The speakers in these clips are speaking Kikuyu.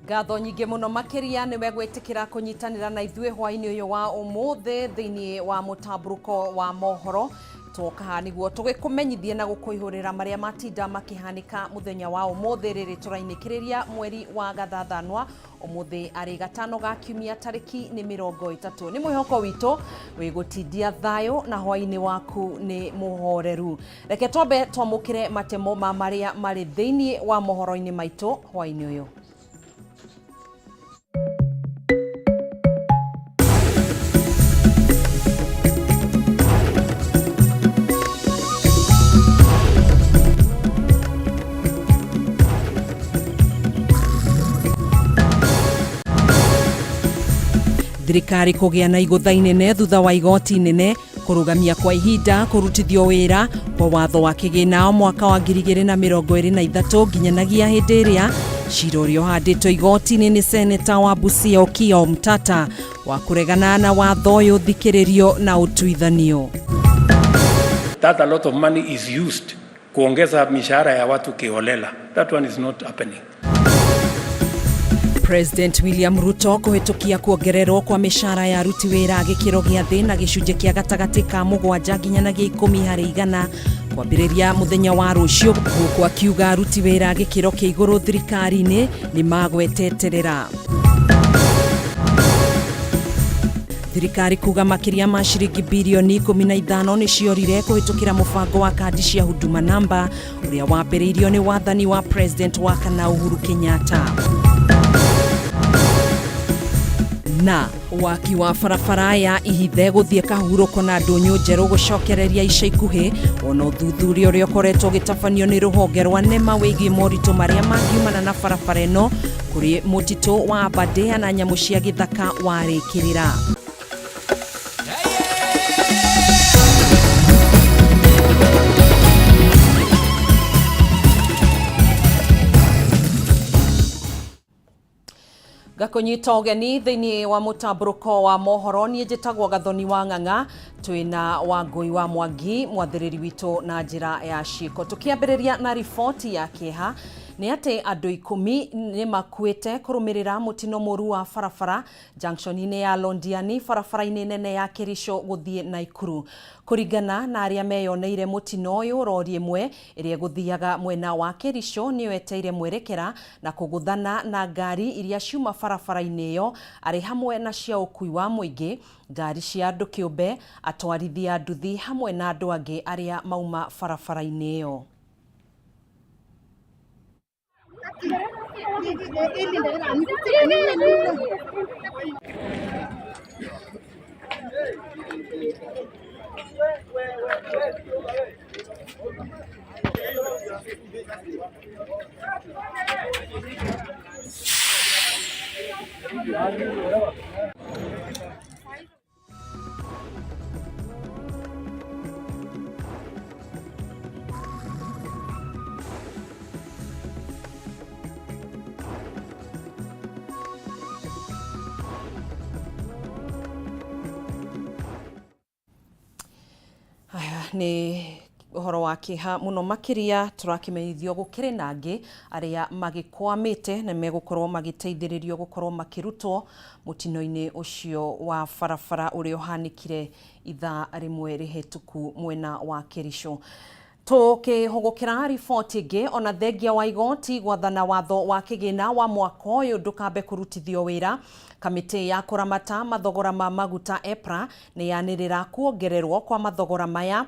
Ngatho nyingĩ mũno makĩria nĩwe gwĩtĩkĩra kũnyitanĩra na ithuĩ hwainĩ ũyũ wa ũmũthĩ thĩinĩ wa mũtambũrũko wa mohoro. Twoka haha nĩguo tũgĩkũmenyithie na gũkũihũrĩra marĩa matinda makĩhanĩka mũthenya wa ũmũthĩ, rĩrĩ tũrainĩkĩrĩria mweri wa gathathanwa ũmũthĩ arĩ gatano ga kiumia tarĩki nĩ 30. Nĩ mwĩhoko witũ wĩgũtindia thayũ na hwainĩ waku nĩ mũhoreru. Reke twambe twamũkĩre matemo ma marĩa marĩ thĩinĩ wa mohoro-inĩ maitũ hwainĩ ũyũ. Thirikari kũgĩa na igũtha inene thutha wa igoti inene kũrũgamia kwa ihinda kũrutithio wĩra kwa watho wa kĩgĩna mwaka wa 2023 nginyanagia hĩndĩ ĩrĩa cira ũrĩa ũhandĩtwo igoti-inĩ nĩ seneta wa Busia Okiya Omtatah wa kũregana na watho ũyũ ũthikĩrĩrio na ũtuithanio. That a lot of money is used kuongeza mishahara ya watu kiholela. That one is not happening. President William Ruto kũhĩtũkia kuongererwo kwa mĩcara ya aruti wĩra gĩkĩro gĩa thĩ na gĩcunjĩ kĩa gatagatĩ ka 7 nginyanagia 10% kwambĩrĩria mũthenya wa rũciũ, gũkũ akiuga aruti wĩra gĩkĩro kĩa igũrũ thirikari-inĩ nĩ magweteterera. Thirikari kuga makĩria ma ciringi birioni 15 nĩ ciorire kũhĩtũkĩra mũbango wa kandi cia Huduma Namba ũrĩa wambĩrĩirio nĩ wathani wa President wa kana Uhuru Kenyatta. Na waki wa barabara ya Ihithe gũthiĩ Kahurũko na ndũnyũ njerũ gũcokereria ica ikuhĩ, ona ũthuthuria ũrĩa ũkoretwo ũgĩtabanio nĩ rũhonge rwa NEMA wĩgiĩ moritũ marĩa mangiumana na barabara ĩno kũrĩ mũtitũ wa Aberdare na nyamũ cia gĩthaka warĩkĩrĩra. Ngakũnyita ũgeni thĩinĩ wa mũtambũrũko wa mohoro. Niĩ njĩtagwo Gathoni wa Ng'ang'a, twĩna Wangũi wa Mwangi mwathĩrĩri witũ na njĩra ya ciĩko. Tũkĩambĩrĩria na riboti ya kĩeha nĩ atĩ andũ 10 nĩ makuĩte kũrũmĩrĩra mũtino mũru wa barabara junction-inĩ ya Londiani barabara-inĩ nene ya Kericho gũthiĩ Naikuru. Kũringana na arĩa meyoneire mũtino ũyũ, rori ĩmwe ĩrĩa ĩgũthiaga mwena wa Kericho nĩyo ĩteire mwerekera na kũgũthana na ngari iria ciuma barabara-inĩ ĩyo arĩ hamwe na cia ũkui wa mũingĩ, ngari cia andũ kĩũmbe, atwarithia a nduthi hamwe na andũ angĩ arĩa mauma barabara-inĩ ĩyo. Aya nĩ ũhoro wa kĩeha mũno makĩria, tũrakĩmenyithio gũkĩrĩ na angĩ arĩa magĩkwamĩte na megũkorwo magĩteithĩrĩrio gũkorwo makĩrutwo mũtino-inĩ ũcio wa barabara ũrĩa ũhanĩkire ithaa rĩmwe rĩhĩtũku mwena wa Kericho. Tũkĩhũgũkĩra riboti ĩngĩ, ona thengia wa igoti gwathana watho wa kĩgĩna wa mwaka ũyũ ndũkambe kũrutithio wĩra, kamĩtĩ ya kũramata mathogora ma maguta EPRA nĩ yanĩrĩra kuongererwo kwa mathogora maya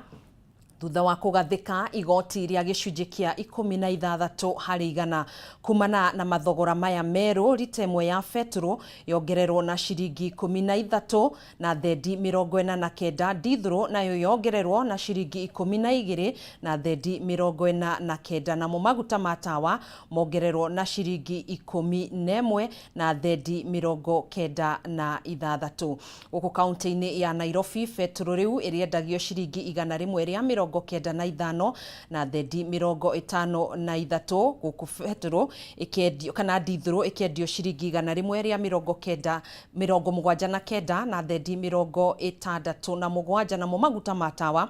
thutha wa kũgathĩka igoti rĩa gĩcunjĩ kĩa 16%. Kumana na mathogora maya merũ, rita ĩmwe ya betũrũ yongererwo na ciringi 13 na thendi 49, ndithũrũ nayo yongererwo na ciringi 12 na thendi 49, namo maguta ma tawa mongererwo na ciringi 11 na thendi 96. Gũkũ kaunti-inĩ ya Nairobi, betũrũ rĩu ĩrĩendagio ciringi 195 na thendi 53, gũkũ betũrũ ĩkĩendio kana ndithũrũ ĩkĩendio ciringi 179 na thendi 67, namo maguta ma tawa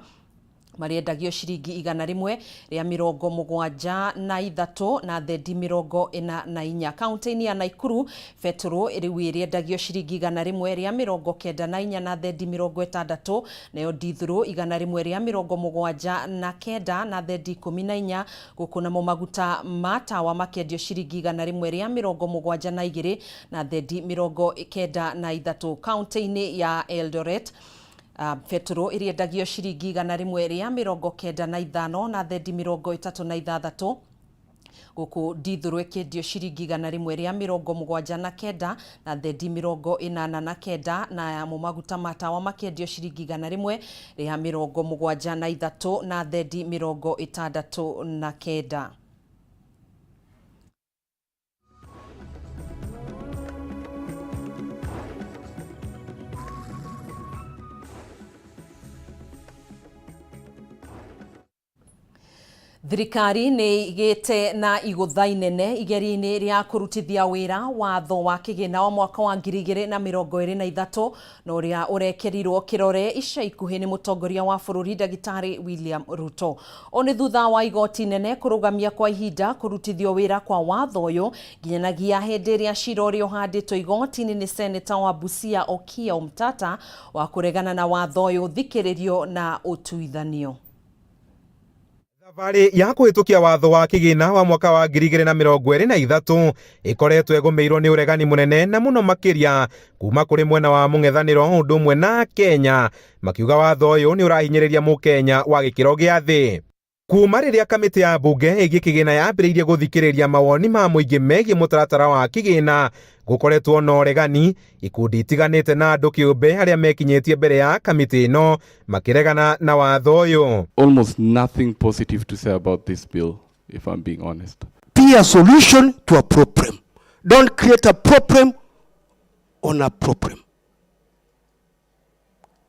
Marĩendagio ciringi 173 na thendi 44. Kaunti-inĩ ya Naikuru betũrũ rĩu ĩrĩendagio ciringi 194 na thendi 60, nayo ndithũrũ 179 na thendi 14, gũkũ namo maguta ma tawa makĩendio ciringi 172 na thendi 93. Kaunti-inĩ ya Eldoret betũrũ ĩrĩendagio ciringi 195 na thendi 36, gũkũ ndithũrũ ĩkĩendio ciringi 179 na thendi 89, namo maguta ma tawa makĩendio ciringi 173 na thendi 69. Thirikari nĩ igĩte na igũtha inene igeria-inĩ rĩa kũrutithia wĩra watho wa kĩgĩna wa mwaka wa 2023 na ũrĩa ũrekĩrirwo kĩrore ica ikuhĩ nĩ mũtongoria wa bũrũri Ndagĩtarĩ William Ruto. O nĩ thutha wa igoti inene kũrũgamia kwa ihinda kũrutithio wĩra kwa watho ũyũ nginyanagia hĩndĩ ĩrĩa cira ũrĩa ũhandĩtwo igoti-inĩ nĩ seneta wa Busia Okiya Omtatah wa kũregana na watho ũyũ ũthikĩrĩrio na ũtuithanio. Thabarĩ ya kũhĩtũkia watho wa kĩgĩna wa mwaka wa 2023 ĩkoretwo ĩgũmĩirwo nĩ ũregani mũnene na mũno makĩria kuma kũrĩ mwena wa mũng'ethanĩro ũndũ ũmwe na Kenya makiuga watho ũyũ nĩ ũrahinyĩrĩria mũkenya wa gĩkĩro gĩa thĩ. Kuma rĩrĩa kamĩtĩ ya mbunge ĩgiĩ kĩgĩna yambĩrĩirie gũthikĩrĩria mawoni ma mũingĩ megiĩ mũtaratara wa kĩgĩna gũkoretwo na ũregani ikundi itiganĩte na andũ kĩũmbe arĩa mekinyĩtie mbere ya kamĩtĩ ĩno makĩregana na watho ũyũ. Almost nothing positive to say about this bill, if I'm being honest. Be a solution to a problem. Don't create a problem on a problem.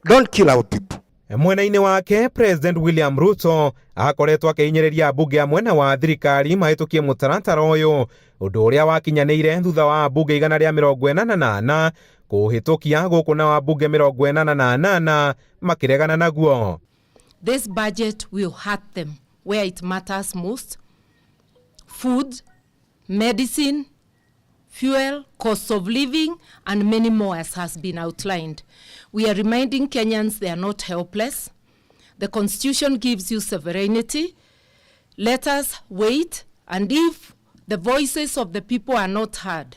Don't kill our people. Mwena-inĩ wake President William Ruto akoretwo akĩhinyĩrĩria ambunge a mwena wa thirikari mahĩtũkie mũtaratara ũyũ, ũndũ ũrĩa wakinyanĩire thutha wa ambunge 184 kũhĩtũkia gũkũ na ambunge 88 makĩregana naguo. This budget will hurt them where it matters most: food, medicine, fuel, cost of living, and many more as has been outlined. We are reminding Kenyans they are not helpless. The Constitution gives you sovereignty. Let us wait, and if the voices of the people are not heard,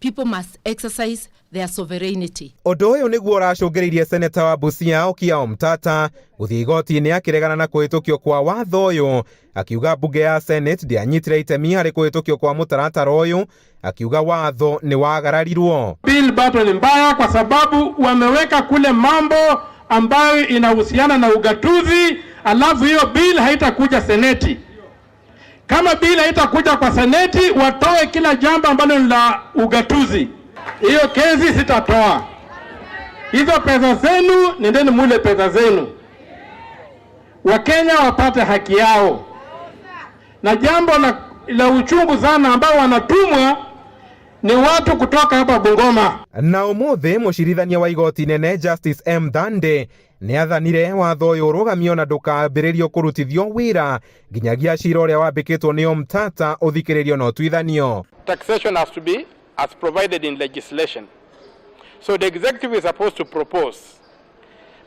people must exercise their sovereignty. Ũndũ ũyũ nĩguo ũracũngĩrĩirie seneta wa Busia Okiya Omtatah gũthiĩ igoti-inĩ akĩregana na kũhĩtũkio kwa watho ũyũ, akiuga mbunge ya Senate ndĩanyitire itemi harĩ kũhĩtũkio kwa mũtaratara ũyũ, akiuga watho nĩ wagararirwo. Bill bado ni mbaya kwa sababu wameweka kule mambo ambayo inahusiana na ugatuzi, alafu hiyo bill haitakuja seneti. Kama bill haitakuja kwa seneti, watoe kila jambo ambalo ni la ugatuzi. Hiyo kesi sitatoa. Hizo pesa zenu, nendeni mule pesa zenu. Wakenya wapate haki yao. Na jambo la uchungu sana ambao wanatumwa ni watu kutoka hapa Bungoma. Na ũmũthĩ mũcirithania wa igoti nene Justice M Thande nĩ athanire watho ũyũ ũrũgamio na ndũkambĩrĩrio kũrutithio wĩra nginyagia cira ũrĩa wambĩkĩtwo nĩ Omtatah ũthikĩrĩrio na ũtuithanio. Taxation has to be as provided in legislation. So the executive is supposed to propose.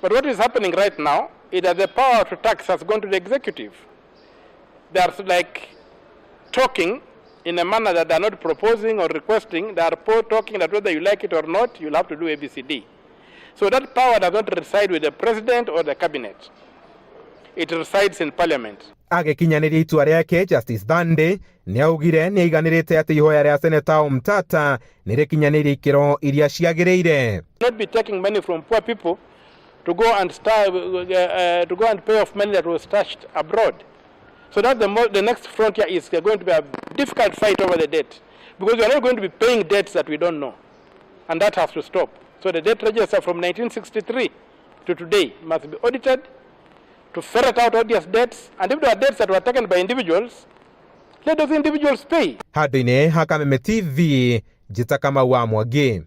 But what is happening right now is that the power to tax has gone to the executive. They are like talking in a manner that they are not proposing or requesting. They are talking that whether you like it or not, you'll have to do ABCD. So that power does not reside with the president or the cabinet. It resides in parliament. Agĩkinyanĩria itua rĩake, Justice Thande nĩ augire nĩ aiganĩrĩte atĩ ihoya rĩa Seneta Omtatah nĩ rĩkinyanĩirie ikĩro iria ciagĩrĩire. Not be taking money from poor people to go and start, to go and pay off money that was stashed abroad. So that the next frontier is going to be a difficult fight over the debt, because we are not going to be paying debts that we don't know, and that has to stop. So the debt register from 1963 to today must be audited to ferret out odious debts, and if there are debts that were taken by individuals, let those individuals pay. Handũ-inĩ ha Kameme TV, njĩta Kamau wa Mwangi.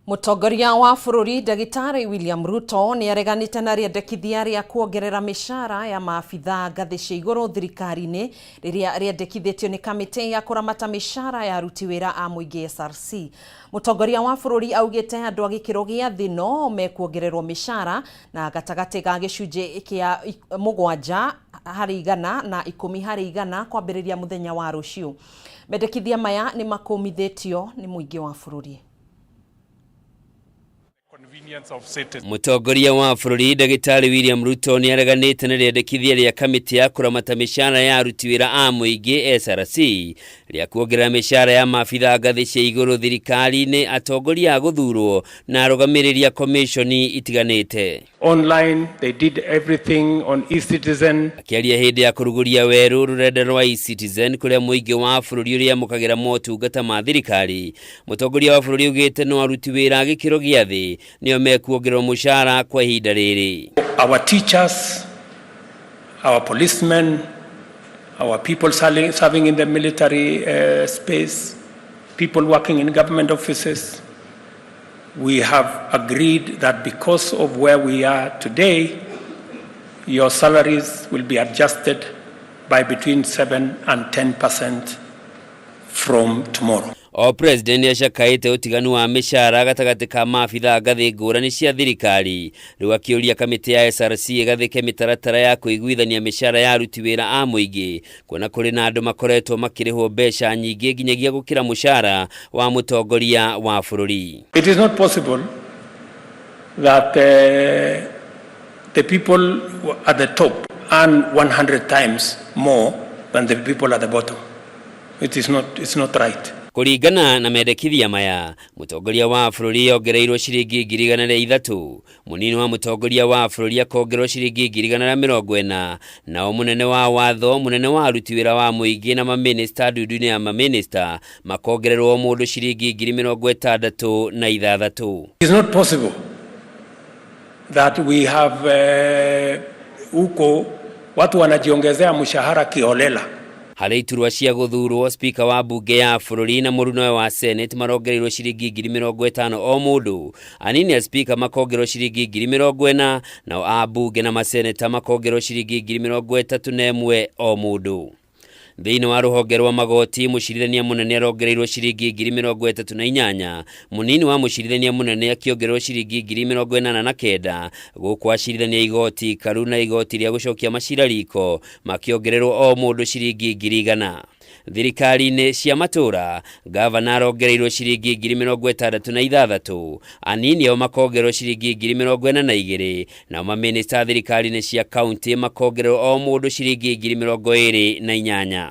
Mũtongoria wa bũrũri Ndagĩtarĩ William Ruto nĩ areganĩte na rĩendekithia rĩa kuongerera mĩcara ya maabithaa ngathĩ cia igũrũ thirikari-inĩ rĩrĩa rĩendekithĩtio nĩ kamĩtĩ ya kũramata mĩcara ya aruti wĩra a mũingĩ SRC. Mũtongoria wa bũrũri augĩte andũ a gĩkĩro gĩa thĩ no mekuongererwo mĩcara na gatagatĩ ga gĩcunjĩ kĩa 7 harĩ igana na 10 harĩ igana kwambĩrĩria mũthenya wa rũciũ. Mendekithia maya nĩ makũmithĩtio nĩ mũingĩ wa bũrũri. Mũtongoria wa bũrũri Ndagĩtarĩ William Ruto nĩ areganĩte na rĩendekithia rĩa kamĩtĩ ya kũramata mĩcara ya aruti wĩra a mũingĩ SRC rĩa kuongerera mĩcara ya maabithaa ngathĩ cia igũrũ thirikari-inĩ, atongoria a gũthurwo na arũgamĩrĩri a komishoni itiganĩte. Online, they did everything on eCitizen. Akĩaria hĩndĩ ya kũrugũria werũ rũrenda rwa eCitizen kũrĩa mũingĩ wa bũrũri ũrĩamũkagĩra motungata ma thirikari, mũtongoria wa bũrũri augĩte no aruti wĩra a gĩkĩro gĩa thĩ nĩo mekuongererwo mũcara kwa ihinda rĩrĩ. Our teachers, our policemen, our people serving in the military space, people working in government offices, we have agreed that because of where we are today, your salaries will be adjusted by between 7 and 10% from tomorrow. O president nĩacakaĩte ũtiganu wa mĩcara gatagatĩ ka maabithaa ngathĩ ngũrani cia thirikari, rĩu akĩũria kamĩtĩ ya SRC ĩgathĩke mĩtaratara ya kũiguithania mĩcara ya aruti wĩra a mũingĩ, kuona kũrĩ na andũ makoretwo makĩrĩhwo mbeca nyingĩ nginyagia gũkĩra mũcara wa mũtongoria wa bũrũri. It is not possible that the people at the top earn 100 times more than the people at the bottom. It is not, it's not right. Kũringana na mendekithia maya, mũtongoria wa bũrũri ongereirwo ciringi 103,000, mũnini wa mũtongoria wa bũrũri akongererwo ciringi 140,000, nao mũnene wa watho, mũnene wa aruti wĩra wa mũingĩ na mamĩnĩsta ndundu-inĩ ya mamĩnĩsta makongererwo mũndũ ciringi 66,000. It is not possible that we have huko watu wanajiongezea mshahara kiholela. Harĩ iturwa cia gũthurwo, speaker wa bunge ya bũrũri na mũrunawe wa senate marongereirwo ciringi 50,000 o mũndũ, anini a speaker makongererwo ciringi 40,000, nao a bunge na maseneta makongererwo ciringi 31,000 o mũndũ. Thĩinĩ wa rũhonge rwa magoti, mũcirithania mũnene arongereirwo ciringi 38,000, mũnini wa mũcirithania mũnene akĩongererwo ciringi 89,000, gũkũ acirithania igoti karu na igoti rĩa gũcokia macira riko makĩongererwo o mũndũ ciringi 100,000. Thirikari-inĩ cia matũra, gavana arongereirwo ciringi 66,000, anini ao makongererwo ciringi 42,000, nao mamĩnĩsta thirikari-inĩ cia kaunti makongererwo o mũndũ ciringi 28,000.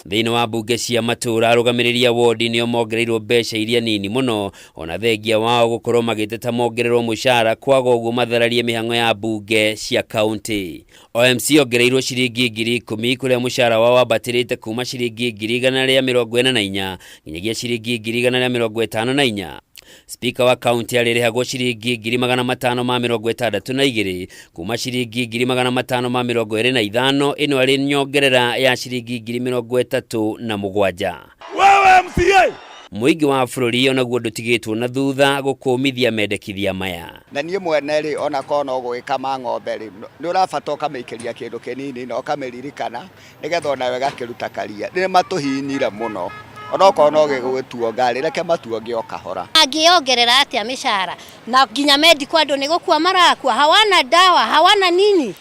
Thĩinĩ wa mbunge cia matũra, arũgamĩrĩri a wodi nĩo mongereirwo mbeca iria nini mũno, ona thengia wao gũkorwo magĩteta mongererwo mũcara kwaga ũguo mathararie mĩhang'o ya mbunge cia kaunti. OMC ongereirwo ciringi 10,000 kũrĩa mũcara wao wambatĩrĩte kuma ciringi 144 nginyagia ciringi 154. Speaker wa kaunti arĩrĩhagwo ciringi 562,000 kuma ciringi 525, ĩno arĩ nyongerera ya ciringi 37,000. Wewe MCA! Mũingĩ wa bũrũri onaguo ndũtigĩtwo na thutha gũkũmithia mendekithia maya. Na niĩ mwene rĩ, ona korwo no gũgĩkama ng'ombe rĩ, nĩ ũrabata ũkamĩikĩria kĩndũ kĩnini na ũkamĩririkana nĩgetha onawe ĩgakĩruta karia. Nĩ matũhihinyire mũno, onokorwo no gĩgũtuo ngari, reke matuonge o kahora. Angĩongerera atĩa mĩcara na nginya medical andũ nĩ gũkua marakua, hawana dawa, hawana nini,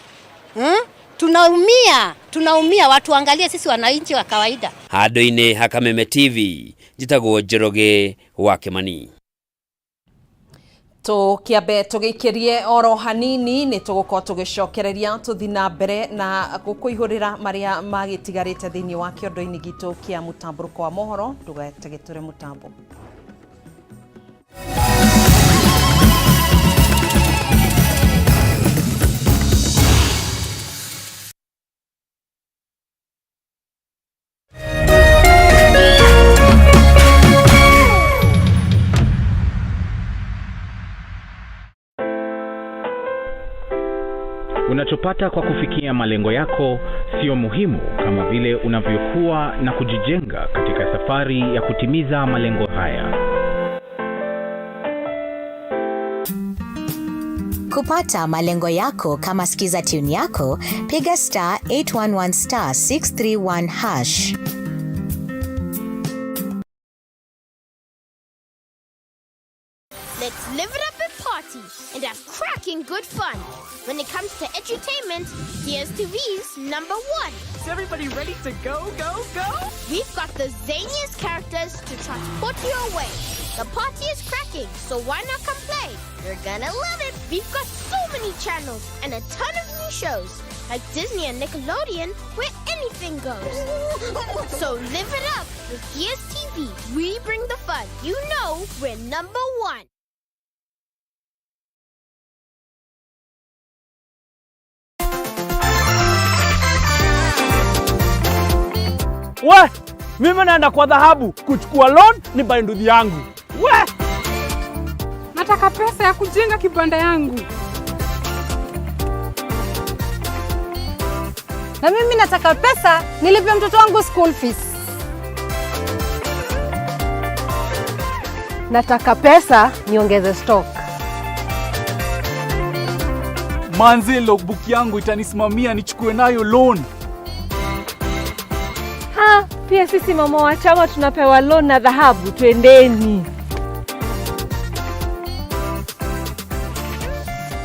Tunaumia, tunaumia, watu angalie sisi wananchi wa kawaida. Handũ-inĩ ha Kameme TV, njĩtagwo Njoroge wa Kĩmani. Tũkĩambe tũgĩikĩrie oro hanini nĩ tũgũkorwo tũgĩcokereria tũthi na mbere na gũkũihũrĩra marĩa magĩtigarĩte thĩinĩ wa kĩondo-inĩ gitũ kĩa mũtambũrũko wa mohoro. Ndũgategĩtũre mũtambo. Unachopata kwa kufikia malengo yako sio muhimu kama vile unavyokuwa na kujijenga katika safari ya kutimiza malengo haya. Kupata malengo yako kama skiza tune yako, piga star 811 star 631 hash. Let's live it up and party and have cracking good fun. When it comes to edutainment, DSTV's number one. Is everybody ready to go, go, go? We've got the zaniest characters to transport you away. The party is cracking, so why not come play? You're gonna love it. We've got so many channels and a ton of new shows, like Disney and Nickelodeon, where anything goes. So live it up with DSTV. We bring the fun. You know we're number one. We, mimi naenda kwa dhahabu kuchukua loan ni buy nduthi yangu. We! Nataka pesa ya kujenga kibanda yangu. Na mimi nataka pesa nilipe mtoto wangu school fees. Nataka pesa niongeze stock. Manze, logbook yangu itanisimamia nichukue nayo loan. Ha, pia sisi mama wa chama tunapewa loan na dhahabu, twendeni.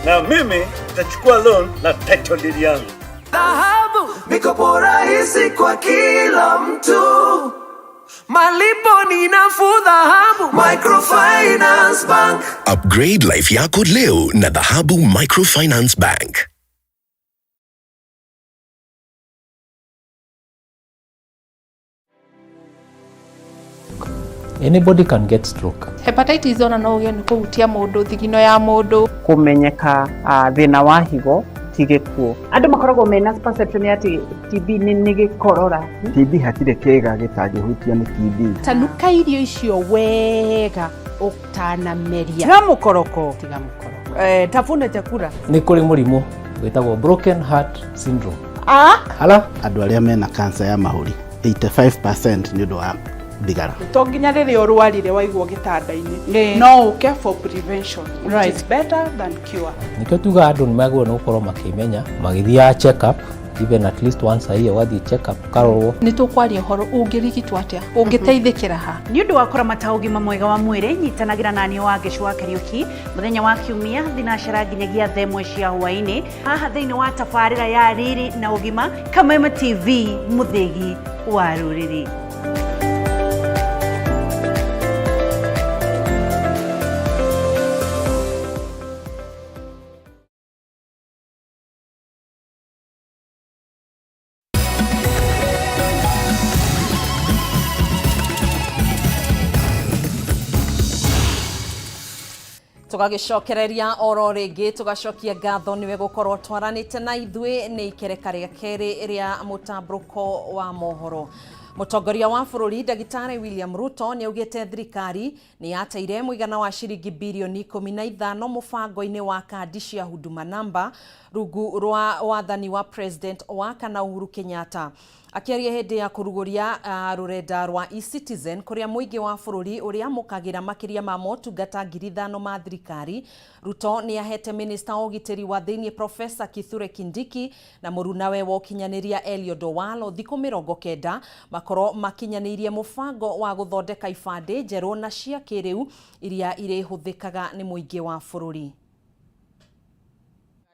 Na mimi nitachukua loan na title deed yangu. Dhahabu, mikopo rahisi kwa kila mtu, malipo ni nafuu. Dhahabu Microfinance Bank. Upgrade life yako leo na Dhahabu Microfinance Bank. Anybody can get stroke. Hepatitis ona no ũgĩe nĩ kũhutia mũndũ thigino ya mũndũ. Kũmenyeka thĩna wa higo ti gĩkuũ. Andũ makoragwo mena perception ya atĩ TB nĩ gĩkorora. TB hatirĩ kĩĩga gĩtangĩhutio nĩ TB. Tanuka irio icio wega ũtanameria. Tiga mũkoroko. Tiga mũkoroko. Tafuna chakula. Nĩ kũrĩ mũrimũ wĩtagwo broken heart syndrome. Ah? Hala? Andũ arĩa mena cancer ya mahũri 85% nĩ ũndũ wa thigara. To nginya rĩrĩa ũrwarire waigwo gĩtanda-inĩ, no ũke for prevention, which is better than cure. Nĩkĩo tugaga andũ nĩ magĩrĩirwo nĩ gũkorwo makĩmenya magĩthiaga check up even at least once a year, ũgathiĩ check up ũkarorwo. Nĩ tũkwaria ũhoro ũngĩrigitwo atĩa, ũngĩteithĩkĩra ha. Nĩ ũndũ wa kũramata ũgima mwega wa mwĩrĩ, nyitanagĩra naniĩ wa Ngĩcu wa Kariũki mũthenya wa Kiumia thinacara nginyagia thaa 1 cia hwaĩ-inĩ haha thĩinĩ wa tabarĩra ya Riri na Ũgima, Kameme TV, mũthĩgi wa rũrĩrĩ. Tũgagĩcokereria oro rĩngĩ, tũgacokia ngatho nĩwe gũkorwo twaranĩte na ithuĩ. Nĩ ikereka rĩa kerĩ rĩa mũtambũrũko wa mohoro. Mũtongoria wa bũrũri Ndagĩtarĩ William Ruto nĩ augĩte thirikari nĩ yateire mũigana wa ciringi birioni 15 mũbango-inĩ wa kandi cia Huduma Namba rungu rwa wathani wa President wa kana Uhuru Kenyatta. Akĩaria hĩndĩ ya kũrugũria rũrenda rwa eCitizen kũrĩa mũingĩ wa bũrũri ũrĩamũkagĩra makĩria ma motungata 5,000 ma thirikari, Ruto nĩ ahete minista wa ũgitĩri wa thĩinĩ Professor Kithure Kindiki na mũrunawe wa ũkinyanĩria Eliud Owalo thikũ 90 makorwo makinyanĩirie mũbango wa gũthondeka ibandĩ njerũ na cia kĩrĩu iria irĩhũthĩkaga nĩ mũingĩ wa bũrũri.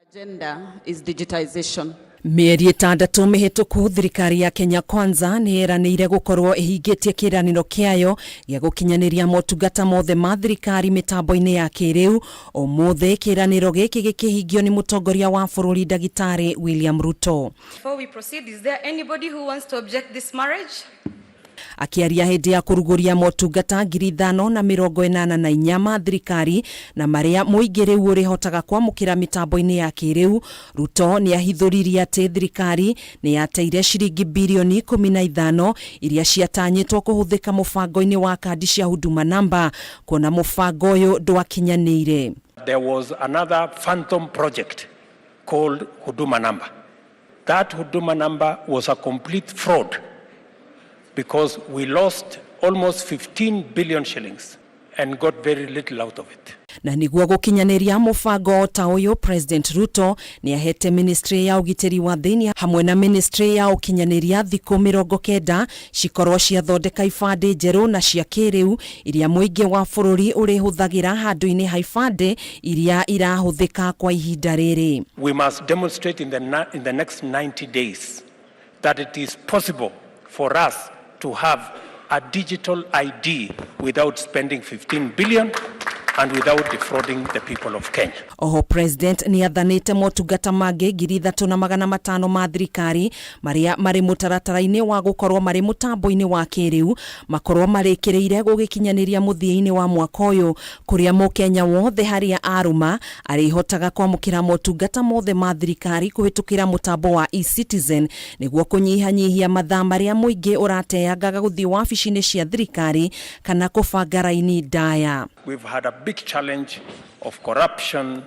Agenda is digitization. Mĩeri 6 mĩhĩtũku, thirikari ya Kenya Kwanza nĩ yeranĩire gũkorwo ĩhingĩtie kĩĩranĩro kĩayo gĩa gũkinyanĩria motungata mothe ma thirikari mĩtambo-inĩ ya kĩrĩu. Ũmũthĩ kĩĩranĩro gĩkĩ gĩkĩhingio nĩ mũtongoria wa bũrũri Ndagĩtarĩ William Ruto. Before we proceed, is there anybody who wants to object this marriage? Akĩaria hĩndĩ ya kũrugũria motungata 5,084 ma thirikari na marĩa mũingĩ rĩu ũrĩhotaga kwamũkĩra mĩtambo-inĩ ya kĩrĩu, Ruto nĩ ahithũririe atĩ thirikari nĩ yateire ciringi birioni 15 iria ciatanyĩtwo kũhũthĩka mũbango-inĩ wa kandi cia Huduma Namba, kuona mũbango ũyũ ndwakinyanĩire. There was another phantom project called Huduma Number. That Huduma Number was a complete fraud because we lost almost 15 billion shillings and got very little out of it. Na nĩguo gũkinyanĩria mũbango ta ũyũ, President Ruto nĩ ahete ministry ya ũgitĩri wa thĩinĩ hamwe na ministry ya ũkinyanĩria thikũ 90 cikorwo ciathondeka ibandĩ njerũ na cia kĩrĩu iria mũingĩ wa bũrũri ũrĩhũthagĩra handũ-inĩ ha ibandĩ iria irahũthĩka kwa ihinda rĩrĩ. We must demonstrate in the next 90 days that it is possible for us to have a digital ID without spending 15 billion and without defrauding the people of Kenya. Oho President nĩ athanĩte motungata mangĩ 3500 ma thirikari marĩa marĩ mũtaratara-inĩ wa gũkorwo marĩ mũtambo-inĩ wa kĩrĩu makorwo marĩkĩrĩire gũgĩkinyanĩria mũthia-inĩ wa mwaka ũyũ, kũrĩa mũkenya wothe harĩa arũma arĩhotaga kwamũkĩra motungata mothe ma thirikari kũhĩtũkĩra mũtambo wa eCitizen, nĩguo kũnyihanyihia mathaa marĩa mũingĩ ũrateangaga gũthiĩ wabici-inĩ cia thirikari kana kũbanga raini ndaya. We've had a big challenge of corruption,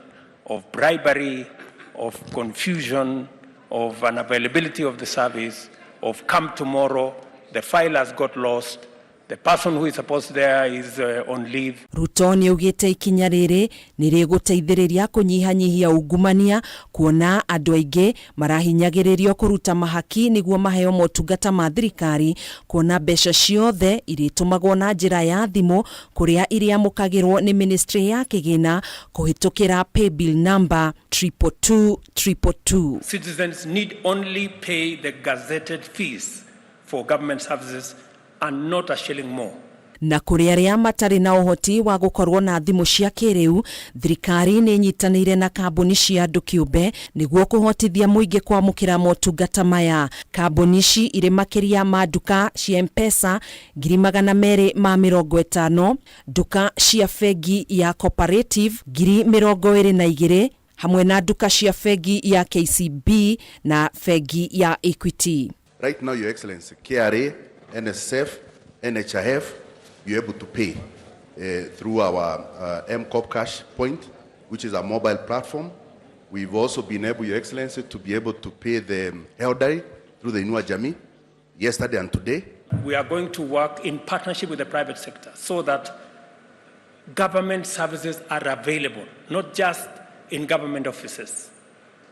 of bribery, of confusion, of unavailability of the service, of come tomorrow, the file has got lost, the person who is supposed there is on leave. Ruto nĩ augĩte ikinya rĩrĩ nĩ rĩgũteithĩrĩria kũnyihanyihia ungumania, kuona andũ aingĩ marahinyagĩrĩrio kũruta mahaki nĩguo maheo motungata ma thirikari, kuona mbeca ciothe irĩtũmagwo na njĩra ya thimũ kũrĩa irĩamũkagĩrwo nĩ ministry ya kĩgĩna kũhĩtũkĩra paybill number 222 222. Citizens need only pay the gazetted fees for government services and not a shilling more. Na kũrĩ arĩa matarĩ na ũhoti wa gũkorwo na thimũ cia kĩrĩu, thirikari nĩ ĩnyitanĩire na kambuni cia andũ kĩũmbe nĩguo kũhotithia mũingĩ kwamũkĩra motungata maya. Kambuni ici irĩ makĩria ma nduka cia M-Pesa 250,000, nduka cia bengi ya Cooperative 22,000, hamwe na nduka cia bengi ya KCB na bengi ya Equity. Right now, Your Excellency, KRA, NSSF, NHIF, you're able to pay through our MCOP Cash Point, which is a mobile platform. We've also been able, Your Excellency, to be able to pay the elderly through the Inua Jamii yesterday and today. We are going to work in partnership with the private sector so that government services are available, not just in government offices,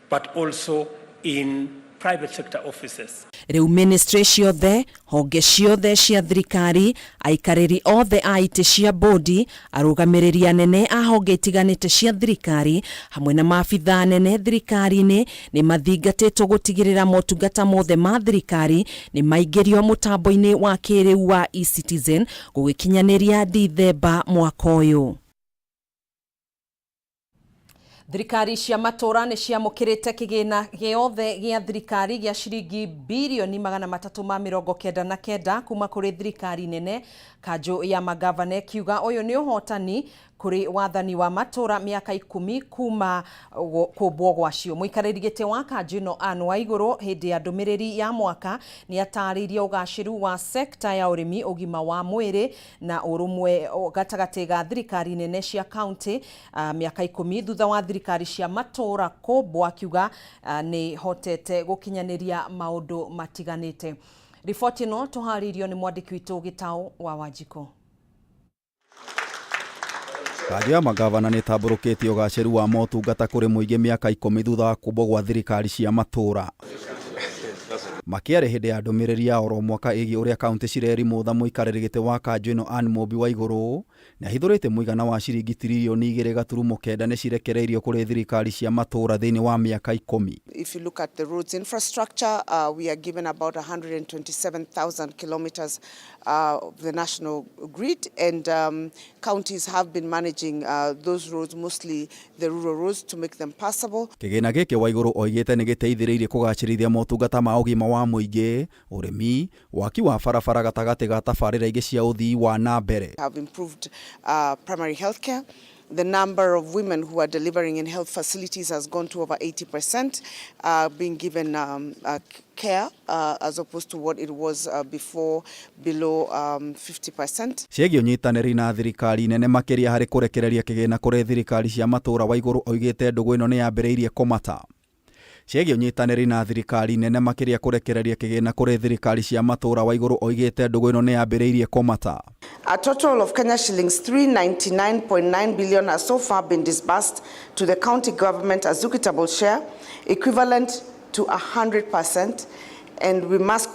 but also in private sector offices. Rĩu ministry ciothe, honge ciothe cia thirikari, aikarĩri othe a itĩ cia bodi, arũgamĩrĩri anene a honge itiganĩte cia thirikari hamwe na maabitha anene thirikari-inĩ nĩ mathingatĩtwo gũtigĩrĩra motungata mothe ma thirikari nĩ maingĩrio mũtambo-inĩ wa kĩrĩu wa eCitizen gũgĩkinyanĩria Dithemba mwaka ũyũ. Thirikari cia matũra nĩ ciamũkĩrĩte kĩgĩna gĩothe gĩa thirikari gĩa ciringi 399 birioni kuma kũrĩ thirikari nene. Kanjũ ya magavana ĩkiuga ũyũ nĩ ũhotani kũrĩ wathani wa matũra mĩaka 10 kuma kũmbwo gwacio. Mũikarĩri gĩtĩ wa kanjũ ĩno Anne Waigũrũ hĩndĩ ya ndũmĩrĩri ya mwaka nĩ atarĩirie ũgacĩru wa sekta ya ũrĩmi, ũgima wa mwĩrĩ na ũrũmwe gatagatĩ ga thirikari nene cia kaunti mĩaka 10 thutha wa thirikari cia matũra kũmbwo, akiuga nĩ hotete gũkinyanĩria maũndũ matiganĩte. Riboti ĩno tũharĩirio nĩ mwandĩki witũ Gĩtaũ wa Wanjikũ. Kanjũ ya magavana nĩ ĩtambũrũkĩtie ũgacĩru wa motungata kũrĩ mũingĩ mĩaka 10 thutha wa kũmbwo gwa thirikari cia matũra. Makĩaria hĩndĩ ya ndũmĩrĩri ya oro mwaka ĩgiĩ ũrĩa kaunti cirerimũtha, mũikarĩri gĩtĩ wa kanjũ ĩno Anne Mũmbi Waigũrũ nĩ ahithũrĩte mũigana wa ciringi 2.9 tiririoni nĩ cirekereirio kũrĩ thirikari cia matũra thĩinĩ wa mĩaka 10. If you look at the roads infrastructure, we are given about 127,000 kilometers of the national grid, and counties have been managing those roads, mostly the rural roads, to make them passable. Kĩgĩna gĩkĩ Waigũrũ oigĩte nĩ gĩteithĩrĩirie kũgacĩrithia motungata ma ũgima wa mũingĩ, ũrĩmi, waki wa barabara gatagatĩ ga tabarĩra ingĩ cia ũthii wa na mbere. Have improved primary health care. The number of women who are delivering in health facilities has gone to over 80%, being given care as opposed to what it was before, below 50%. Ciĩgiĩ ũnyitanĩri na thirikari nene makĩria harĩ kũrekereria kĩgĩna kũrĩ thirikari cia matũra, Waigũrũ oigĩte ndũgũ ĩno nĩ yambĩrĩirie kũmata. Ciĩgiĩ ũnyitanĩri na thirikari nene makĩria kũrekereria kĩgĩna kũrĩ thirikari cia matũũra Waigũrũ oigĩte ndũgũ ĩno nĩ yambĩrĩirie kũmata. A total of Kenya shillings 399.9 billion has so far been disbursed to the county government as equitable share, equivalent to 100%. And we must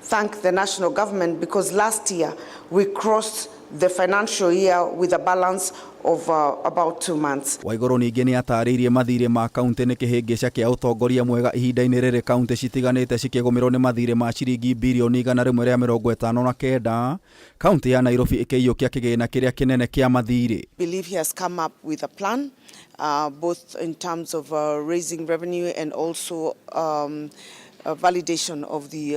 thank the national government because last year we crossed the financial year with a balance of about 2 months. Waigũrũ ningĩ nĩ atarĩirie mathirĩ ma kaunti nĩ kĩhĩngĩca kĩa ũtongoria mwega ihinda-inĩ rĩrĩ kaunti citiganĩte cikĩgũmĩrwo nĩ mathirĩ ma ciringi birioni 159, kaunti ya Nairobi ĩkĩiyũkia kĩgĩna kĩrĩa kĩnene kĩa mathirĩ. Believe he has come up with a plan, both in terms of raising revenue and also validation of the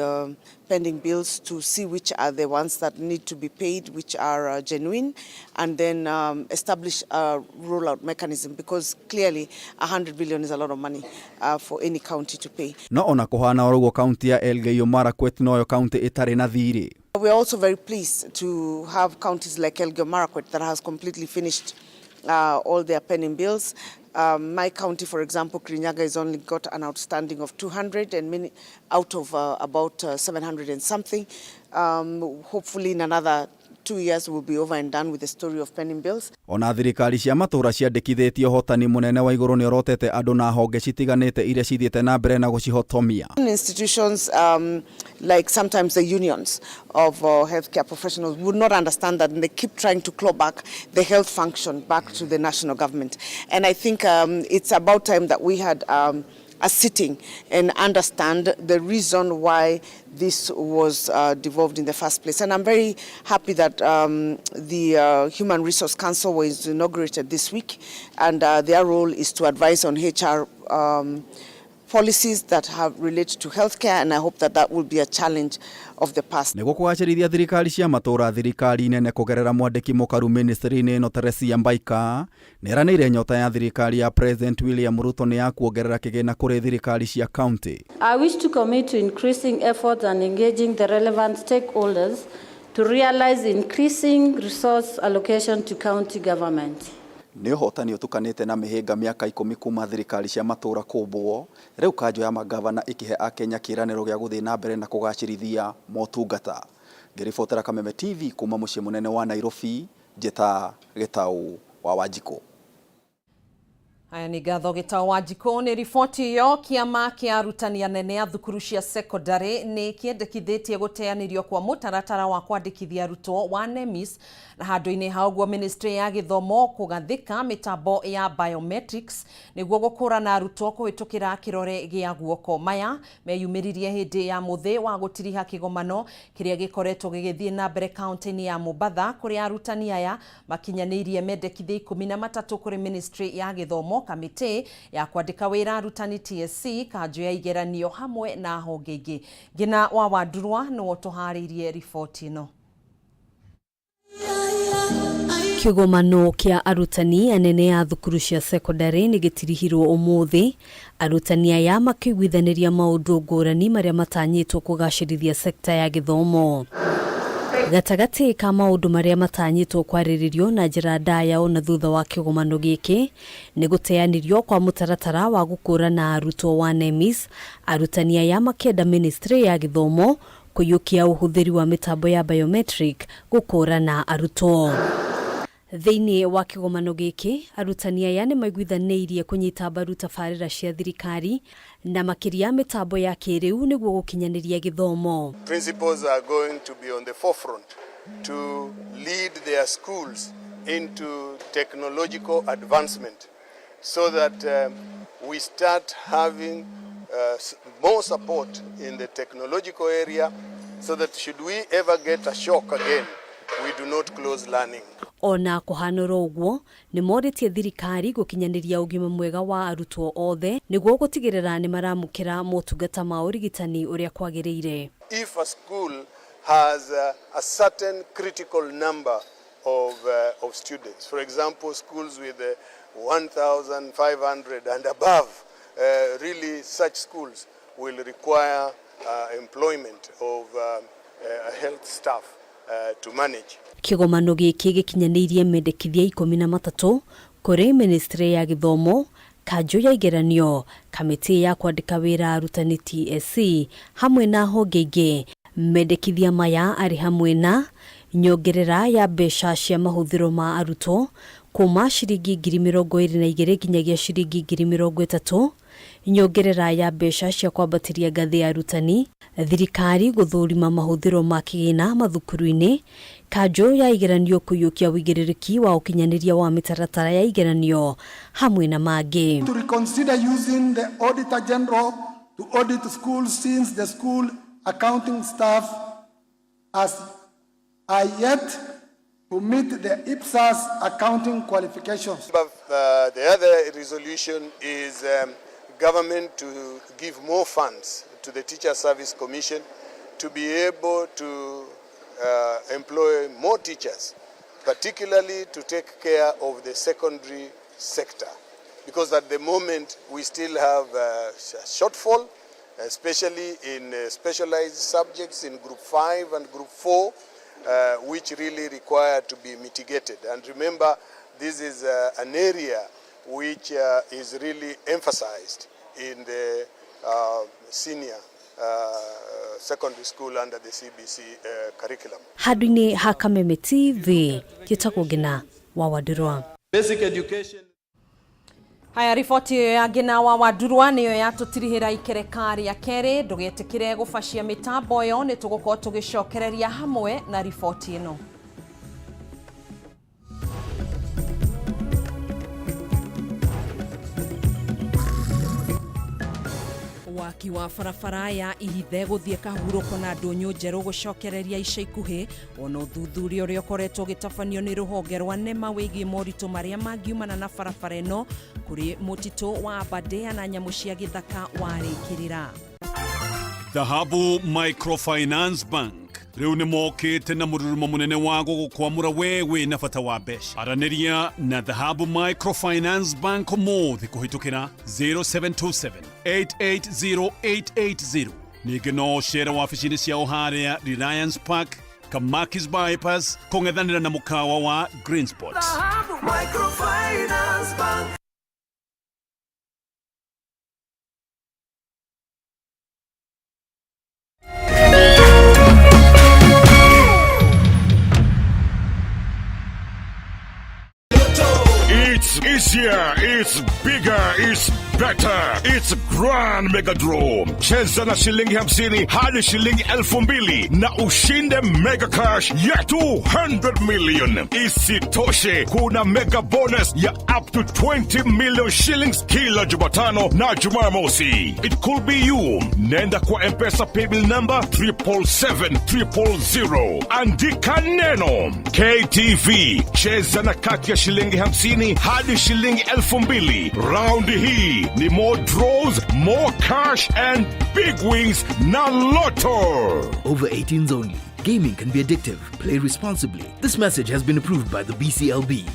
pending bills to see which are the ones that need to be paid, which are genuine, and then establish a rollout mechanism, because clearly 100 billion is a lot of money for any county to pay. No ona kũhana oro ũguo, kaunti ya Elgeyo Marakwet noyo kaunti ĩtarĩ na thirĩ. We are also very pleased to have counties like Elgeyo Marakwet that has completely finished all their pending bills. My county, for example, Kirinyaga, has only got an outstanding of 200 and many out of about 700 and something. Hopefully in another 2 years we'll be over and done with the story of pending bills. Ona thirikari cia matũũra ciandĩkithĩtie ũhotani mũnene wa igũrũ nĩ orotete andũ na honge citiganĩte iria cithiĩte na mbere na gũcihotomia. Institutions like sometimes the unions of healthcare professionals would not understand that, and they keep trying to claw back the health function back to the national government. And I think it's about time that we had a sitting and understand the reason why this was devolved in the first place. And I'm very happy that the Human Resource Council was inaugurated this week, and their role is to advise on HR policies that have relate to healthcare, and I hope that that will be a challenge of the past. Nĩguo kũgacĩrithia thirikari cia matũũra, thirikari nene kũgerera mwandĩki mũkaru ministry-inĩ ĩno Teresia Mbaika nĩeranĩire nyota ya thirikari ya President William Ruto nĩ ya kuongerera kĩgĩna kũrĩ thirikari cia county. I wish to commit to increasing efforts and engaging the relevant stakeholders to realize increasing resource allocation to county government. Nĩ ũhotani ũtukanĩte na mĩhĩnga mĩaka 10 kuma thirikari cia matũũra kũmbwo, rĩu kanjũ ya mangavana ĩkĩhe akenya kĩĩranĩro gĩa gũthiĩ na mbere na kũgacĩrithia motungata. Ngĩribotera Kameme TV kuma mũciĩ mũnene wa Nairobi, njĩta Gĩtaũ wa Wanjikũ. Haya, nĩ ngatho Gĩtaũ wa Njikũ nĩ riboti ĩyo. Kĩama kĩa arutani anene a thukuru cia sekondarĩ nĩ kĩendekithĩtie gũteanĩrio kwa mũtaratara wa kwandĩkithia arutwo wa NEMIS, na handũ-inĩ ha ũguo ministry ya gĩthomo kũgathĩka mĩtambo ya biometrics nĩguo gũkũrana arutwo kũhĩtũkĩra kĩrore gĩa guoko. Maya meyumĩririe hĩndĩ ya mũthĩ wa gũtiriha kĩgomano kĩrĩa gĩkoretwo gĩgĩthiĩ na mbere kaunti-inĩ ya Mombatha, kũrĩa arutani aya makinyanĩirie mendekithia 13 kũrĩ ministry ya gĩthomo, kamĩtĩ ya kwandĩka wĩra arutani TSC, kanjũ ya igeranio hamwe na honge ingĩ. Ngina wa Wandurwa nĩwe ũtũharĩirie riboti ĩno. Kĩgomano kĩa arutani anene a thukuru cia sekondarĩ nĩ gĩtirihirwo ũmũthĩ, arutani aya makĩiguithanĩria maũndũ ngũrani marĩa matanyĩtwo kũgacĩrithia sekta ya gĩthomo. Gatagatĩ ka maũndũ marĩa matanyĩtwo kwarĩrĩrio na njĩra ndaya ona thutha wa kĩgomano gĩkĩ nĩ gũteanĩrio kwa mũtaratara wa gũkũrana arutwo wa NEMIS, arutani aya makĩenda ministry ya gĩthomo kũiyũkia ũhũthĩri wa mĩtambo ya biometric gũkũrana arutwo. Thĩinĩ wa kĩgomano gĩkĩ, arutani aya nĩ maiguithanĩirie kũnyita mbaru tabarĩra cia thirikari na makĩria mĩtambo ya kĩrĩu nĩguo gũkinyanĩria gĩthomo. Principals are going to be on the forefront to lead their schools into technological advancement so that we start having more support in the technological area, so that should we ever get a shock again, we do not close learning. Ona kũhana oro ũguo, nĩ morĩtie thirikari gũkinyanĩria ũgima mwega wa arutwo othe nĩguo gũtigĩrĩra nĩ maramũkĩra motungata ma ũrigitani ũrĩa kwagĩrĩire. If a school has a certain critical number of students, for example, schools with 1,500 and above, really such schools will require employment of health staff to manage. Kĩgomano gĩkĩ gĩkinyanĩirie mendekithia 13 kũrĩ ministry ya gĩthomo, Kanjũ ya igeranio, kamĩtĩ ya kwandĩka wĩra arutani TSC hamwe na honge ingĩ. Mendekithia maya arĩ hamwe na nyongerera ya mbeca cia mahũthĩro ma arutwo kuma ciringi 22,000 nginyagia ciringi 30,000, nyongerera ya mbeca cia kwambatĩria ngathĩ ya arutani, thirikari gũthũrima mahũthĩro ma kĩgĩna mathukuru-inĩ, kanjũ ya igeranio kũiyũkia ũigĩrĩrĩki wa ũkinyanĩria wa mĩtaratara ya igeranio hamwe na mangĩ. To reconsider using the Auditor General to audit schools since the school accounting staff as are yet to meet the IPSAS accounting qualifications. But the other resolution is government to give more funds to the Teacher Service Commission to be able to employ more teachers, particularly to take care of the secondary sector. Because at the moment we still have a shortfall, especially in specialized subjects in Group 5 and Group 4, which really require to be mitigated. And remember, this is an area which is really emphasized in the senior secondary school under the CBC curriculum. Handũ-inĩ ha Kameme TV, njĩtagwo Ngina wa Wandurwa. Basic education. Haya, riboti ĩyo ya Ngina wa Wandurwa nĩyo yatũtirihĩra ikereka rĩa kerĩ. Ndũgetĩkĩre gũbacia mĩtambo ĩyo, nĩ tũgũkorwo tũgĩcokereria hamwe na riboti ĩno. Waki wa barabara ya Ihithe gũthiĩ Kahurũko na ndũnyũ njerũ gũcokereria ica ikuhĩ, ona ũthuthuria ũrĩa ũkoretwo ũgĩtabanio nĩ rũhonge rwa NEMA wĩgiĩ moritũ marĩa mangiumana na barabara ĩno kũrĩ mũtitũ wa Aberdare na nyamũ cia gĩthaka warĩkĩrĩra. Dhahabu Microfinance Bank rĩu nĩ mokĩte na mũrurumo mũnene wa gũgũkwamũra we wĩ na bata wa mbeca. Aranĩria na Dhahabu Microfinance Bank ũmũthĩ kũhĩtũkĩra 0727 880880. Ningĩ no ũcere wabici-inĩ ciao harĩa Reliance Park, Kamakis Bypass, kũng'ethanĩra na mũkawa wa Green Spot. Microfinance Bank. It's easier, it's bigger, it's better, it's Grand Mega Draw. Cheza na shilingi 50 hadi shilingi 2,000 na ushinde mega cash ya 200 million. Isitoshe, kuna mega bonus ya up to 20 million shillings kila Jumatano na Jumamosi. It could be you. Nenda kwa M-Pesa paybill number 777 000. Andika neno KTV. Cheza na kati ya shilingi 50 hadi shilingi 2,000. Raundi hii ni more draws, more cash and big wins na Lotto. Over 18s only. Gaming can be addictive. Play responsibly. This message has been approved by the BCLB.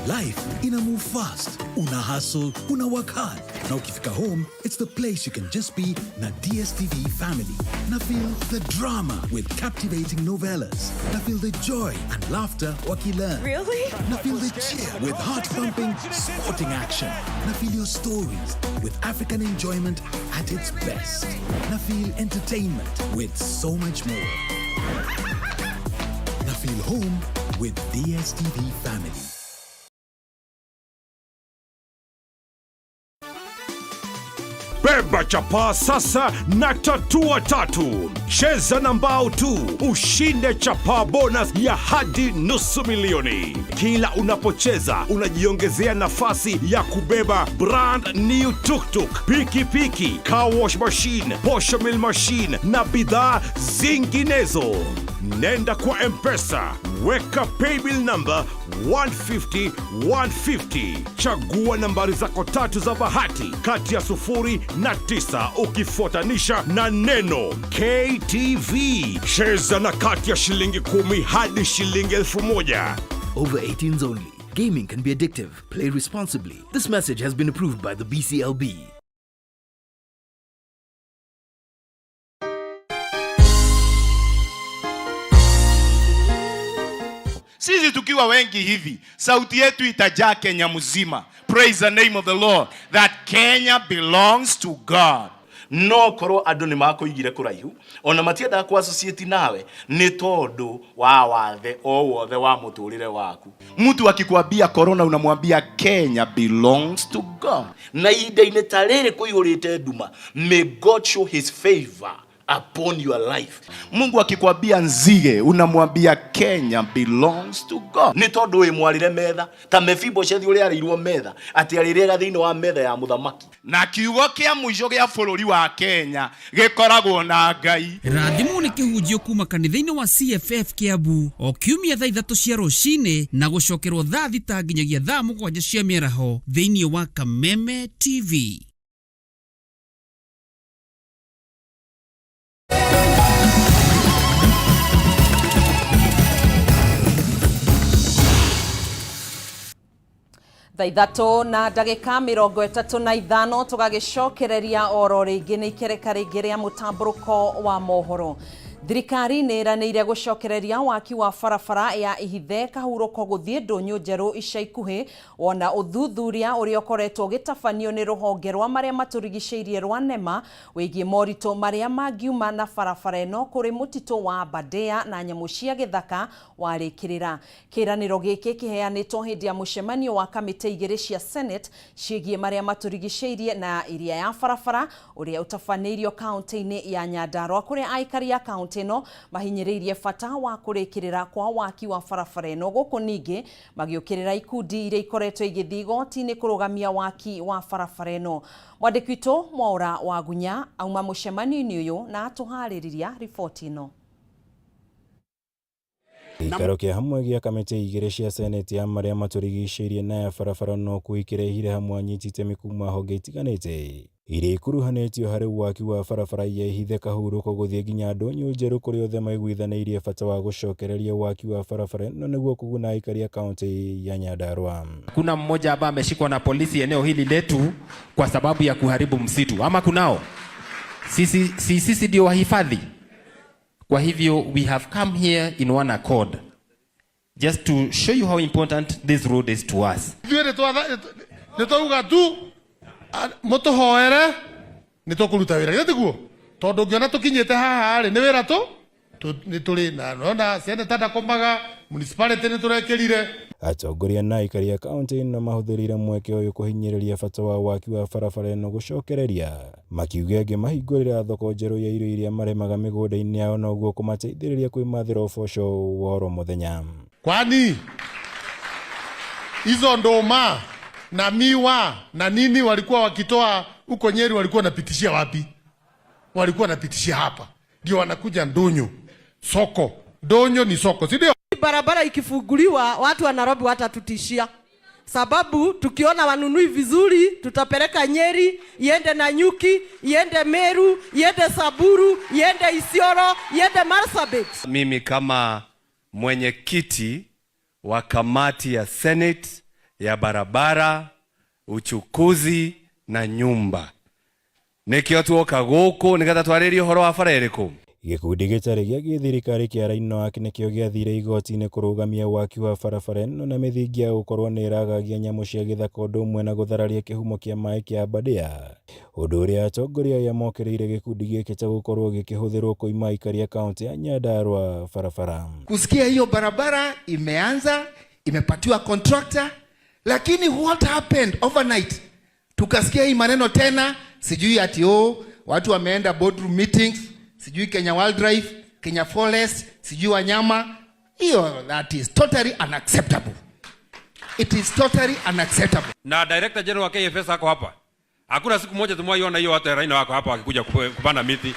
Life ina move fast. Una hustle, una work hard. Na ukifika home, it's the place you can just be na DSTV family. Na feel the drama with captivating novellas. Na feel the joy and laughter wakilearn. Really? Na feel the cheer with heart-pumping sporting action. Na feel your stories with African enjoyment at its best. Na feel entertainment with so much more. Na feel home with DSTV family. Beba chapaa sasa na tatua tatu. Cheza na mbao tu ushinde chapaa bonus ya hadi 500,000. Kila unapocheza unajiongezea nafasi ya kubeba brand new tuktuk, pikipiki, car wash machine, posho mill machine na bidhaa zinginezo. Nenda kwa M-Pesa, weka paybill number 150 150, chagua nambari zako tatu za bahati kati ya 0 na 9 ukifuatanisha na neno KTV. Cheza na kati ya shilingi 10 hadi shilingi 1,000. Over 18s only. Gaming can be addictive. Play responsibly. This message has been approved by the BCLB. Sisi Sisi tukiwa wengi hivi, sauti yetu itajaa Kenya mzima. Praise the name of the Lord that Kenya belongs to God. No korwo andũ nĩ makũigire kũraihu ona matiendaga kũ associate nawe nĩ tondũ wa wathe o wothe wa mũtũrĩre waku. Mtu akikwambia corona, unamwambia Kenya belongs to God. Na ihinda-inĩ ta rĩrĩ kũihũrĩte nduma, may God show his favor upon your life. Mungu akikwambia nzige, unamwambia Kenya belongs to God. Nĩ tondũ wĩ mwarĩre metha ta Mefiboshethi ũrĩa arĩirwo metha atĩ arĩrĩaga thĩinĩ wa metha ya mũthamaki. Na kiugo kĩa mũico gĩa bũrũri wa Kenya gĩkoragwo na Ngai. Rathimwo nĩ kĩhunjio kuma kanitha-inĩ wa CFF Kiambu o kiumia thaa 3 cia rũcinĩ na gũcokerwo thaa 6 nginyagia thaa 7 cia mĩaraho thĩinĩ wa Kameme TV. Thaa 3 na ndagĩka 35 tũgagĩcokereria oro rĩngĩ nĩ ikereka rĩngĩ rĩa mũtambũrũko wa mohoro. Thirikari nĩ ĩranĩire gũcokereria waki wa barabara ya Ihithe Kahurũko gũthiĩ Ndũnyũ Njerũ ica ikuhĩ, wona ũthuthuria ũrĩa ũkoretwo ũgĩtabanio nĩ rũhonge rwa marĩa matũrigicĩirie rwa NEMA wĩgiĩ moritũ marĩa mangiuma na barabara ĩno kũrĩ mũtitũ wa Aberdare na nyamũ cia gĩthaka warĩkĩrĩra. Kĩranĩro gĩkĩ kĩheanĩtwo hĩndĩ ya mũcemanio wa kamĩtĩ igĩrĩ cia Senate ciĩgiĩ marĩa matũrigicĩirie na iria ya barabara ũrĩa ũtabanĩirio kaunti-inĩ ya Nyandarua, kũrĩa aikari a kaunti ĩno mahinyĩrĩirie bata wa kũrĩkĩrĩra kwa waki wa barabara ĩno, gũkũ ningĩ magĩũkĩrĩra ikundi iria ikoretwo igĩthiĩ igoti-inĩ kũrũgamia waki wa barabara ĩno. Mwandĩki witũ Mwaũra Wagunya auma mũcemanio-inĩ ũyũ na atũharĩrĩria riboti ĩno. Gĩikaro kĩa hamwe gĩa kamĩtĩ igĩrĩ cia seneti ya marĩa matũrigicĩirie na ya barabara no kĩrehire hamwe anyiti itemi kuma honge itiganĩte iria ikuruhanĩtio harĩ waki wa barabara ya Ihithe Kahurũko gũthiĩ nginya Ndũnyũ Njerũ, kũrĩa othe maiguithanĩirie bata wa gũcokereria waki wa barabara ĩno nĩguo kũguna aikari a kaunti ya Nyandarua. Kuna mmoja ambaye ameshikwa na polisi eneo hili letu kwa sababu ya kuharibu msitu, ama kunao? Sisi ndio wahifadhi. Kwa hivyo we have come here in one accord just to show you how important this road is to us. Ithuĩ nĩ twauga tu mũtũhoere nĩ tũkũruta wĩra, githĩ tiguo? Tondũ ũngĩona tũkinyĩte haha rĩ, nĩ wĩra tu nĩ tũrĩ na nona seneta ndakomaga, municipality nĩ tũrekĩrire. Atongoria na aikari a kaunti ĩno mahũthĩrire mweke ũyũ kũhinyĩrĩria bata wa waki wa barabara ĩno gũcokereria, makiuga ĩngĩmahingũrĩra thoko njerũ ya irio iria marĩmaga mĩgũnda-inĩ yao noguo kũmateithĩrĩria kwĩmathĩra ũboco wa oro mũthenya. Kwani hizo ndoma na miwa na nini walikuwa wakitoa huko Nyeri, walikuwa wanapitishia wapi? Walikuwa wanapitishia hapa, ndio wanakuja Ndunyu soko. Ndunyu ni soko, si ndio? Barabara ikifunguliwa watu wa Nairobi watatutishia, sababu tukiona wanunui vizuri tutapeleka Nyeri, iende Nanyuki, iende Meru, iende Samburu, iende Isiolo, iende Marsabit. Mimi kama mwenyekiti wa kamati ya Senate ya barabara, uchukuzi na nyumba, nikio tuoka guku nigetha twarĩrie ũhoro wa bara ĩrĩkũ. Gĩkundi gĩtarĩ gĩa gĩthirikari kĩa Rhino Ark nĩkĩo gĩathire igoti-inĩ kũrũgamia waki wa barabara ĩno na mĩthingi ya gũkorwo nĩ ĩragagia nyamũ cia gĩthaka ũndũ ũmwe na gũthararia kĩhumo kĩa maĩ kĩa Aberdare, ũndũ ũrĩa atongoria aya mokĩrĩire gĩkundi gĩkĩ ta gũkorwo gĩkĩhũthĩrwo kũima aikari a kaunti ya Nyandarua barabara. Kusikia hiyo barabara imeanza, imepatiwa contractor, lakini what happened overnight? Tukasikia hii maneno tena, sijui ati oh, watu wameenda boardroom meetings, sijui Kenya Wildlife, Kenya Forest, sijui wanyama. Hiyo that is totally unacceptable. It is totally unacceptable. Na Director General wa KFS ako hapa. Hakuna siku moja tumewaiona hiyo watu ya Rhino wako hapa wakikuja kupanda miti.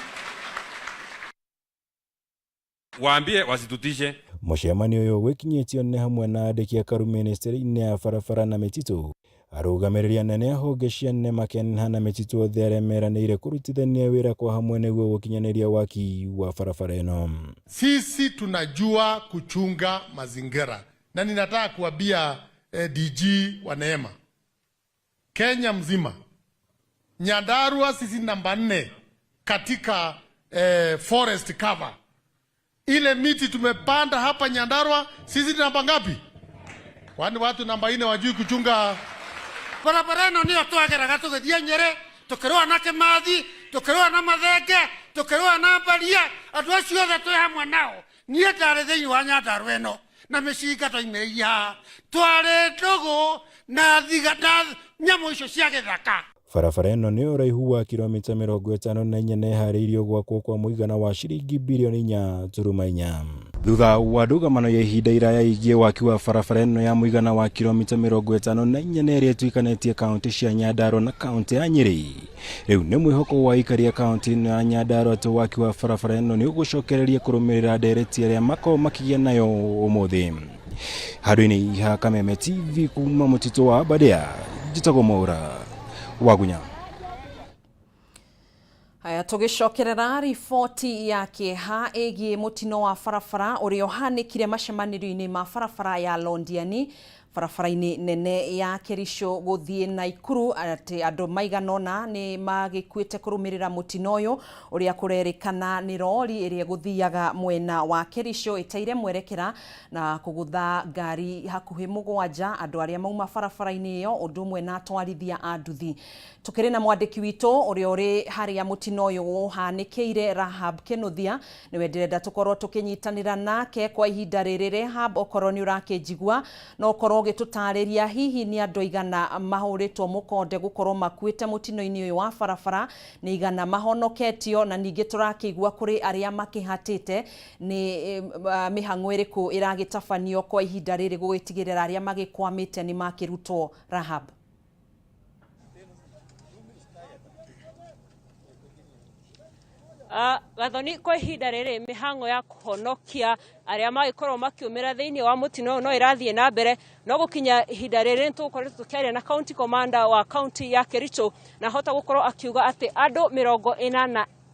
Waambie wasitutishe. Mũcemanio ũyũ gwĩkinyĩtio nĩ hamwe na andĩki akaru ministry-inĩ ya barabara na mĩtitũ, arũgamĩrĩri anene a honge cia NEMA, KENHA na mĩtitũ, othe arĩa meranĩire kũrutithania wĩra kwa hamwe nĩguo gũkinyanĩria waki wa barabara ĩno. Sisi tunajua kuchunga mazingira na ninataka kuambia DG wa NEMA Kenya mzima, Nyandarua sisi namba 4 katika forest cover. Ile miti tumepanda hapa Nyandarua sisi ni namba ngapi? Kwani watu namba 4 wajui kuchunga barabara ĩno nĩyo twageraga tũgĩthiĩ Nyĩrĩ, tũkĩrũa na Kĩmathi, tũkĩrũa na Mathenge, tũkĩrũa na Mbaria, andũ acio othe twĩ hamwe nao. Niĩ ndarĩ thĩinĩ wa Nyandarua ĩno na mĩcinga twaimĩrĩirie haha, twarĩ ndũgũ na thiga na nyamũ icio cia gĩthaka. Barabara ĩno nĩ ũraihu wa kilomita 54 na ĩharĩirio gwakwo kwa mũigana wa ciringi birioni 4.4. Thutha wa ndũgamano ya ihinda iraya ĩgiĩ waki wa barabara ĩno ya mũigana wa kilomita 54 na ĩrĩa ĩtuĩkanĩtie kaunti cia Nyandarua na kaunti ya Nyĩrĩ, rĩu nĩ mwĩhoko wa aikari a kaunti ĩno ya Nyandarua atĩ waki wa barabara ĩno nĩ ũgũcokereria kũrũmĩrĩra ndereti ĩrĩa makoragwo makĩgĩa nayo ũmũthĩ. Handũ-inĩ ha Kameme TV kuma mũtitũ wa Aberdare, njĩtagwo Mwaura Wagunya. Haya, tugicokerera riboti ya kieha ĩgiĩ mũtino wa barabara ũrĩa ũhanĩkire macemanĩrio-inĩ ma barabara ya Londiani barabara-inĩ nene ya Kericho gũthiĩ Naikuru, atĩ andũ maigana ũna nĩ magĩkuĩte kũrũmĩrĩra mũtino ũyũ ũrĩa kũrerĩkana nĩ rori ĩrĩa ĩgũthiaga mwena wa Kericho ĩteire mwerekera na kũgũtha ngari hakuhĩ 7 andũ arĩa mauma barabara-inĩ ĩyo ũndũ ũmwe na atwarithia a nduthi. Tukĩrĩ na mwandĩki witũ ũrĩa ũrĩ harĩa mũtino ũyũ ũhanĩkĩire, Rahab Kinuthia, nĩwe ndĩrenda tũkorwo tũkĩnyitanĩra nake kwa ihinda rĩrĩ. Rahab, okorwo nĩ ũrakĩnjigua no ũkorwo ũgĩtũtarĩria hihi nĩ andũ aigana mahũrĩtwo mũkonde gũkorwo makuĩte mũtino-inĩ ũyũ wa barabara, nĩ igana mahonoketio, na ningĩ tũrakĩigua kũrĩ arĩa makĩhatĩte nĩ mĩhang'o ĩrĩkũ ĩragĩtabanio kwa ihinda rĩrĩ gũgĩtigĩrĩra arĩa magĩkwamĩte nĩ makĩrutwo. Rahab. Gathoni, kwa ihinda rĩrĩ mĩhang'o ya kũhonokia arĩa magĩkorwo makiumĩra thĩinĩ wa mũtino ũyũ no ĩrathiĩ na mbere, no gũkinya ihinda rĩrĩ nĩtũgũkoretwo tũkĩaria na county commander wa county ya Kericho na hota gũkorwo akiuga atĩ andũ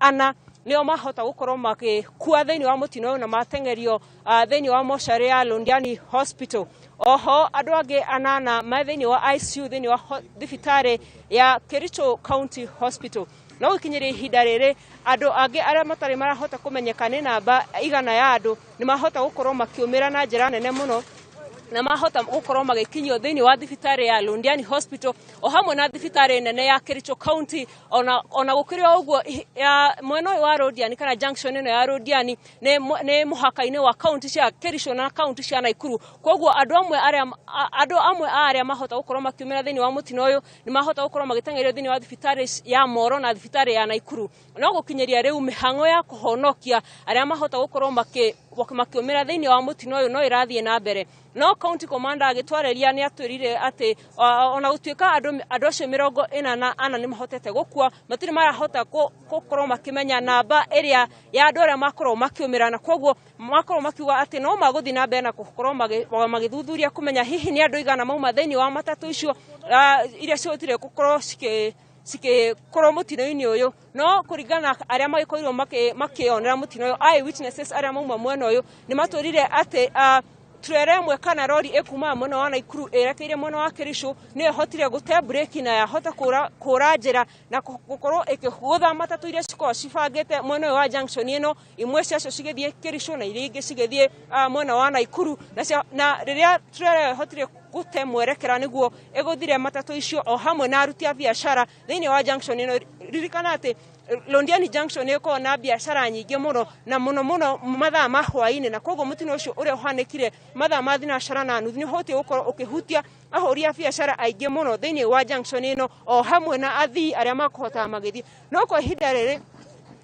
44 nĩo mahota gũkorwo magĩkua thĩinĩ wa mũtino ũyũ na mateng'erio thĩinĩ wa mocarĩ ya Londiani Hospital. Oho andũ angĩ 8 me thĩinĩ wa ICU thĩinĩ wa thibitarĩ ya Kericho County Hospital. No gũkinyĩria ihinda rĩrĩ andũ angĩ arĩa matarĩ marahota kũmenyeka nĩ namba 100 ya andũ nĩ mahota gũkorwo makĩũmĩra na njĩra nene mũno na mahota gũkorwo magĩkinyio thĩinĩ wa thibitarĩ ya Londiani Hospital o hamwe na thibitarĩ nene ya Kericho County. Ona gũkĩrĩ o ũguo, mwena ũyũ wa Londiani kana junction ĩno ya Londiani nĩ mũhaka-inĩ wa county cia Kericho na county cia Naikuru. Koguo andũ amwe a arĩa mahota gũkorwo makiumĩra thĩinĩ wa mũtino ũyũ nĩ mahota gũkorwo magĩteng'erio thĩinĩ wa thibitarĩ ya Moro na thibitarĩ ya Naikuru. No gũkinyĩria rĩu mĩhang'o ya kũhonokia arĩa mahota gũkorwo makiumĩra thĩinĩ wa mũtino ũyũ no ĩrathiĩ na mbere. No county commander agĩtwarĩria nĩ atwĩrire atĩ ona gũtuĩka andũ acio 44 nĩ mahotete gũkua, matirĩ marahota gũkorwo makĩmenya namba ĩrĩa ya andũ arĩa makorwo makiumĩra, na koguo makorwo makiuga atĩ no magũthiĩ na mbere na gũkorwo magĩthuthuria kũmenya hihi nĩ andũ igana mauma thĩinĩ wa matatũ icio iria cihotire gũkorwo cikikorwo mũtino-inĩ ũyũ. No kũringana na arĩa magĩkorirwo makĩonera mũtino ũyũ, eye witnesses arĩa mauma mwena ũyũ nĩ matwĩrire atĩ trailer ĩmwe kana rori ĩkumaga mwena wa Naikuru ĩrekeire mwena wa Kericho nĩyo ĩhotire gũte breki na yahota kũra njĩra na gũkorwo ĩkĩgũtha matatũ iria cikoragwo cibangĩte mwena ũyũ wa junction ĩno, imwe ciacio cigĩthiĩ Kericho na iria ingĩ cigĩthiĩ mwena wa Naikuru. Na rĩrĩa trailer ĩhotire gũte mwerekera nĩguo ĩgũthire matatũ icio o hamwe na aruti a biacara thĩinĩ wa junction ĩno. Ririkana atĩ Londiani Junction ĩkoragwo na biacara nyingĩ mũno na mũno mũno mathaa ma hwaĩ-inĩ, na koguo mũtino ũcio ũrĩa ũhanĩkire mathaa ma 4:30 nĩ ũhotire gũkorwo ũkĩhutia ahũri a biacara aingĩ mũno thĩinĩ wa junction ĩno o hamwe na athii arĩa makũhotaga magĩthiĩ. No kwa ihinda rĩrĩ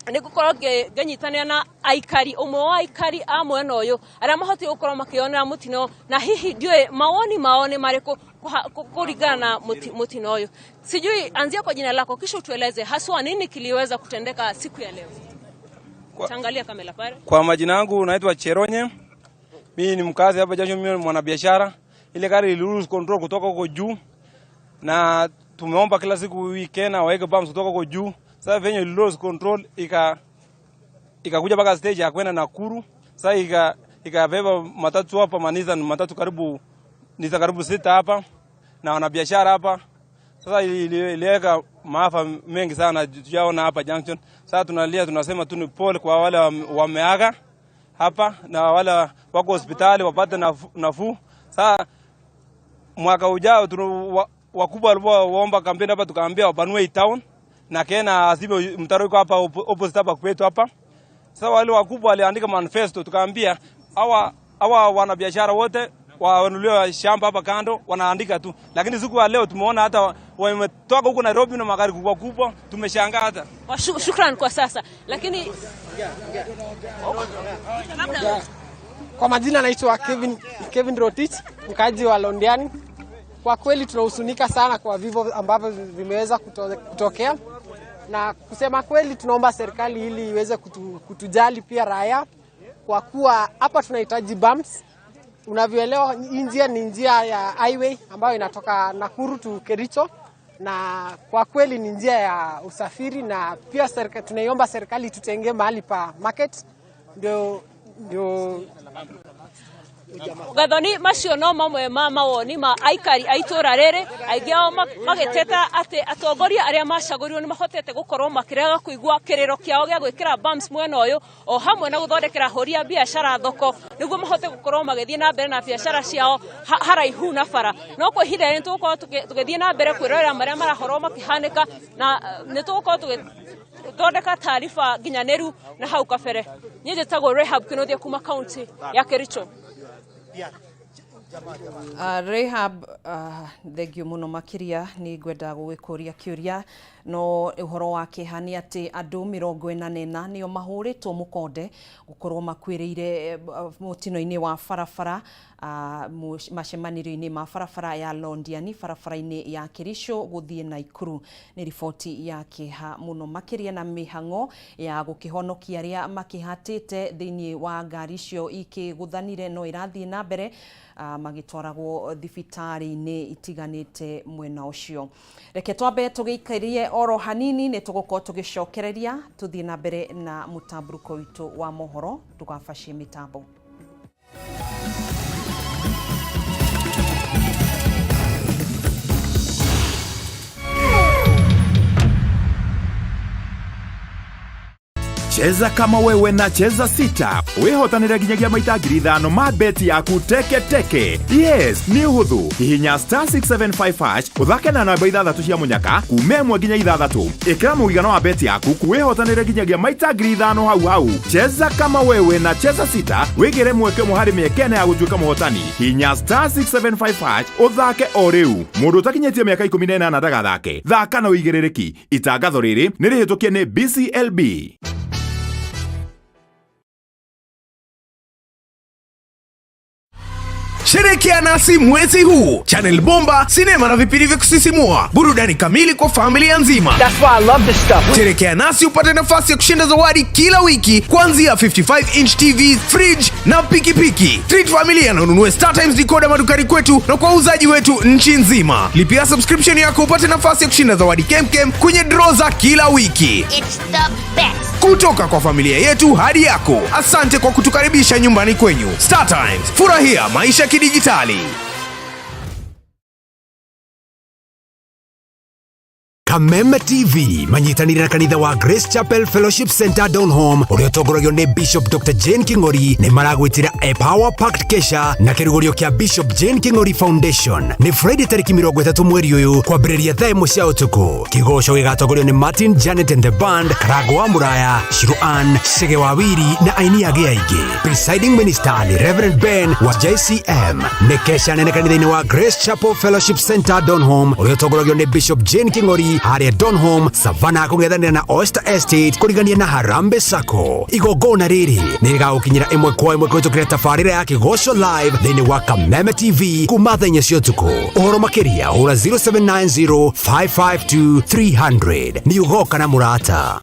nĩ ngũkorwo ngĩnyitanĩra na aikari, ũmwe wa aikari a mwena ũyũ arĩa mahotire gũkorwo makĩonera mũtino, na hihi ndiũĩ mawoni mao nĩ marĩkũ kulingana na mũtino ũyũ. Sijui, anzia kwa jina lako kisha utueleze haswa nini kiliweza kutendeka siku ya leo. Tangalia kamera pale. Kwa majina yangu naitwa Cheronye. Mimi ni mkazi hapa Junction, mimi ni mwanabiashara. Ile gari ili lose control kutoka huko juu, na tumeomba kila siku weekend waweke bumps kutoka huko juu. Sasa venye ili lose control ikakuja mpaka stage ya kwenda Nakuru. Sasa ikabeba matatu hapa Maniza, ni matatu karibu ni karibu 6 hapa na wanabiashara hapa. Sasa iliweka maafa mengi sana tujaona hapa Junction. Sasa tunalia, tunasema tu ni pole kwa wale wameaga hapa na wale wako hospitali wapate nafuu. Sasa Mwaka ujao wakubwa walivyoomba kampeni hapa, tukaambia wapanue hii town na Kena asibe mtaro iko hapa opposite hapa kwetu hapa. Sasa wale wakubwa waliandika manifesto, tukaambia hawa wanabiashara wote wanunuliwe shamba hapa kando, wanaandika tu. Lakini siku ya leo tumeona hata wametoka huko Nairobi na magari kubwa kubwa, tumeshangaa hata. Shukran kwa sasa. Lakini kwa majina naitwa Kevin Rotich, mkaji wa Londiani. Kwa kweli tunahuzunika sana kwa vifo ambavyo vimeweza kutokea, na kusema kweli tunaomba serikali ili iweze kutujali pia raia, kwa kuwa hapa tunahitaji bumps. Unavyoelewa hii njia ni njia ya highway ambayo inatoka Nakuru to Kericho, na kwa kweli ni njia ya usafiri, na pia tunaiomba serikali tutenge mahali pa market ndio Gathoni macio no mamwe ma mawoni ma aikari a itũra rĩrĩ, aingĩ ao magĩteta atĩ atongoria arĩa macagũrirwo nĩ mahotete gũkorwo makĩrega kũigua kĩrĩro kĩao gĩa gwĩkĩra bumps mwena ũyũ, o hamwe na gũthondekera ahũri a biacara thoko nĩguo mahote gũkorwo magĩthiĩ na mbere na biacara ciao haraihu na bara. No kwa ihinda rĩrĩ nĩtũgũkorwo tũgĩthiĩ na mbere kwĩrorera marĩa marahorwo makĩhanĩka, na nĩtũgũkorwo tũgĩthondeka taariba nginyanĩru na hau kabere. Niĩ njĩtagwo Rehab Kinuthia kuma kaunti ya Kericho. Rehab, thengio muno makiria, ni ngwenda gũgĩkũria kĩũria no ũhoro wa kĩeha nĩ atĩ andũ 44 nĩo mahũrĩtwo mũkonde gũkorwo makuĩrĩire mũtino-inĩ wa barabara, macemanĩrio-inĩ ma barabara ya Londiani barabara-inĩ ya Kericho gũthiĩ Naikuru. Nĩ riboti ya kĩeha mũno makĩria na mĩhang'o ya gũkĩhonokia arĩa makĩhatĩte thĩinĩ wa ngari icio ikĩgũthanire no ĩrathiĩ na mbere, magĩtwaragwo thibitarĩ-inĩ itiganĩte mwena ũcio. Reke twambe tũgĩikarie oro hanini, nĩ tũgũkorwo tũgĩcokereria tũthiĩ na mbere na mũtambũrũko witũ wa mohoro. Ndũgabacie mĩtambo. Cheza kama wewe na Cheza Sita wihotanire nginyagia maita 5,000 ma beti yaku teke teke. Yes, ni uhuthu. Hihinya star 675 hash uthake na namba 6 cia munyaka kuma 1 nginya 6. Ikira mũigana wa beti yaku wihotanire nginyagia maita 5,000 hau hau. Cheza kama wewe na Cheza Sita wigire mweke ũmwe harĩ mĩeke ĩna ya gũtuĩka mũhotani. Hihinya star 675 hash uthake o rĩu. Mũndũ ũtakinyĩtie mĩaka 18 ndagathake. Thaka na ũigĩrĩrĩki. Itangatho rĩrĩ nĩ rĩhĩtũkie nĩ BCLB. Sherehekea nasi mwezi huu. Channel Bomba, sinema na vipindi vya kusisimua, burudani kamili kwa familia nzima. That's why I love this stuff. Sherehekea nasi upate nafasi ya kushinda zawadi kila wiki kuanzia 55-inch TV, fridge na pikipiki. Treat familia na ununue Star Times decoder madukani kwetu na kwa wauzaji wetu nchi nzima. Lipia subscription yako upate nafasi ya kushinda zawadi kemkem kwenye draw za kila wiki. It's the best. Kutoka kwa familia yetu hadi yako. Asante kwa kutukaribisha nyumbani kwenyu. Star Times, furahia maisha kidijitali. Kameme TV manyitanĩire na kanitha wa Grace Chapel Fellowship Center Donholm ũrĩa ũtongoragio nĩ Bishop Dr. Jane King'ori nĩ maragwĩtĩra a Power Packed Kesha na kĩrugũrio kĩa Bishop Jane King'ori Foundation. Nĩ Friday tarĩki 30 mweri ũyũ kwambĩrĩria thaa 1 cia ũtukũ. Kĩgoco gĩgatongorio nĩ Martin Janet and the Band, Karango wa Mũraya, Shiru Ann, Chege wa Wiri na aini angĩ aingĩ. Presiding Minister nĩ Reverend Ben wa JCM. Nĩ kesha nene kanitha-inĩ wa Grace Chapel Fellowship Center Donholm ũrĩa ũtongoragio nĩ Bishop Jane King'ori harĩa Donholm, Savannah kũng'ethanĩra na Oyster Estate kũrigania na Harambee Sacco. Igongona rĩrĩ nĩ rĩgagũkinyĩra ĩmwe kwa ĩmwe kũhĩtũkĩra tabarĩra ya Kĩgoco Live thĩinĩ wa Kameme TV kuma thaa 4 cia ũtukũ. Ũhoro makĩria hũra 0790 552 300. Nĩ ũgoka na mũrata.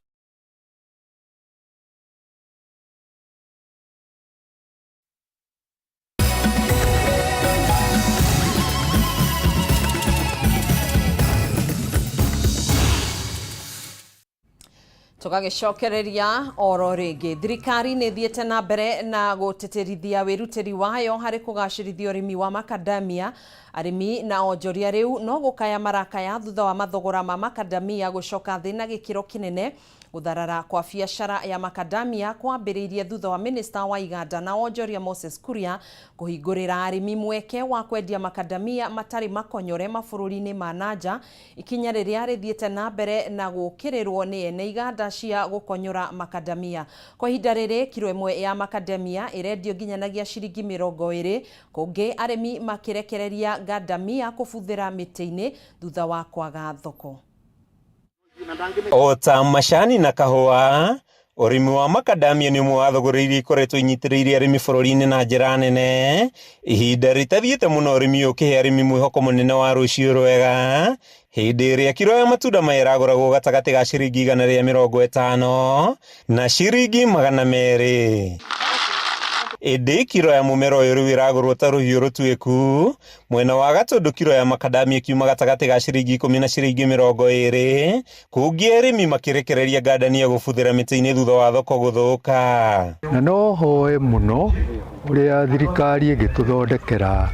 Tũgagĩcokereria oro rĩngĩ. Thirikari nĩ ĩthiĩte na mbere na gũtĩtĩrithia wĩrutĩri wayo harĩ kũgacĩrithia ũrĩmi wa macadamia. Arĩmi na onjoria rĩu no gũkaya marakaya thutha wa mathogora ma makadamia gũcoka thĩ na gĩkĩro kĩnene. Gũtharara kwa biacara ya makadamia kwambĩrĩirie thutha wa minista wa iganda na onjoria Moses Kuria kũhingũrĩra arĩmi mweke wa kwendia makadamia matarĩ makonyore mabũrũri-inĩ ma nanja, ikinya rĩrĩa rĩthiĩte na mbere na gũkĩrĩrwo nĩ ene iganda cia gũkonyora makadamia. Kwa ihinda rĩrĩ kiro ĩmwe ya makadamia ĩrendio nginyanagia ciringi 20, kũngĩ arĩmi makĩrekereria ngandamia kũbuthĩra mĩtĩ-inĩ thutha wa kwaga thoko. O ta macani na kahũa, ũrĩmi wa makadamia nĩ ũmwe wa thũgũrĩ iria ikoretwo inyitĩrĩire arĩmi bũrũri-inĩ na njĩra nene. Ihinda rĩtathiĩte mũno ũrĩmi ũyũ ũkĩhe arĩmi mwĩhoko mũnene wa rũciũ rwega, hĩndĩ ĩrĩa kiro ya matunda maya ĩragũragwo gatagatĩ ga ciringi 150 na ciringi 200. Ĩndĩ kiro ya mũmera ũyũ rĩu ĩragũrwo ta rũhiũ rũtuĩku, mwena wa Gatũndũ kiro ya makadamia ĩkiuma gatagatĩ ga ciringi 10 na ciringi 20, kũngĩ arĩmi makĩrekereria ngandania gũbuthĩra mĩtĩ-inĩ thutha wa thoko gũthũka. Na no hoe mũno ũrĩa thirikari ĩngĩtũthondekera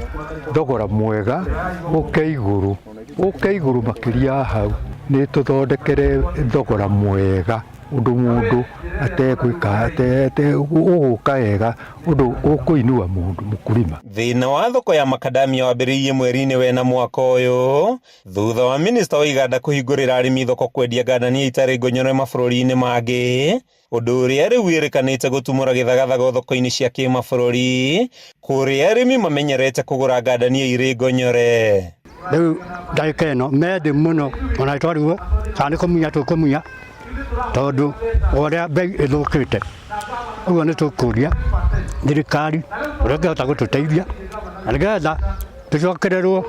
thogora mwega ũke igũrũ makĩria hau, nĩ tũthondekere thogora mwega ũndũ mũndũ ategwĩka ũgũka wega ũndũ ũkũinua mũndũ mũkũrima. Thĩna wa thoko ya makadamia wambĩrĩirie mweri-inĩ wena mwaka ũyũ thutha wa minista wa iganda kũhingũrĩra arĩmi thoko kwendia ngandania itarĩ ngonyore mabũrũri-inĩ mangĩ, ũndũ ũrĩa rĩu wĩrĩkanĩte gũtumũra gĩthagathago thoko-inĩ cia kĩmabũrũri kũrĩa arĩmi mamenyerete kũgũra ngandania irĩ ngonyore. Rĩu ndagĩka ĩno mendĩ mũno ona twarigwo kana nĩ kũmunya tũkũmunya tondũ ũrĩa bei ĩthũkĩte. Ũguo nĩ tũkũria thirikari ũrĩa ĩngĩhota gũtũteithia na nĩgetha tũcokererwo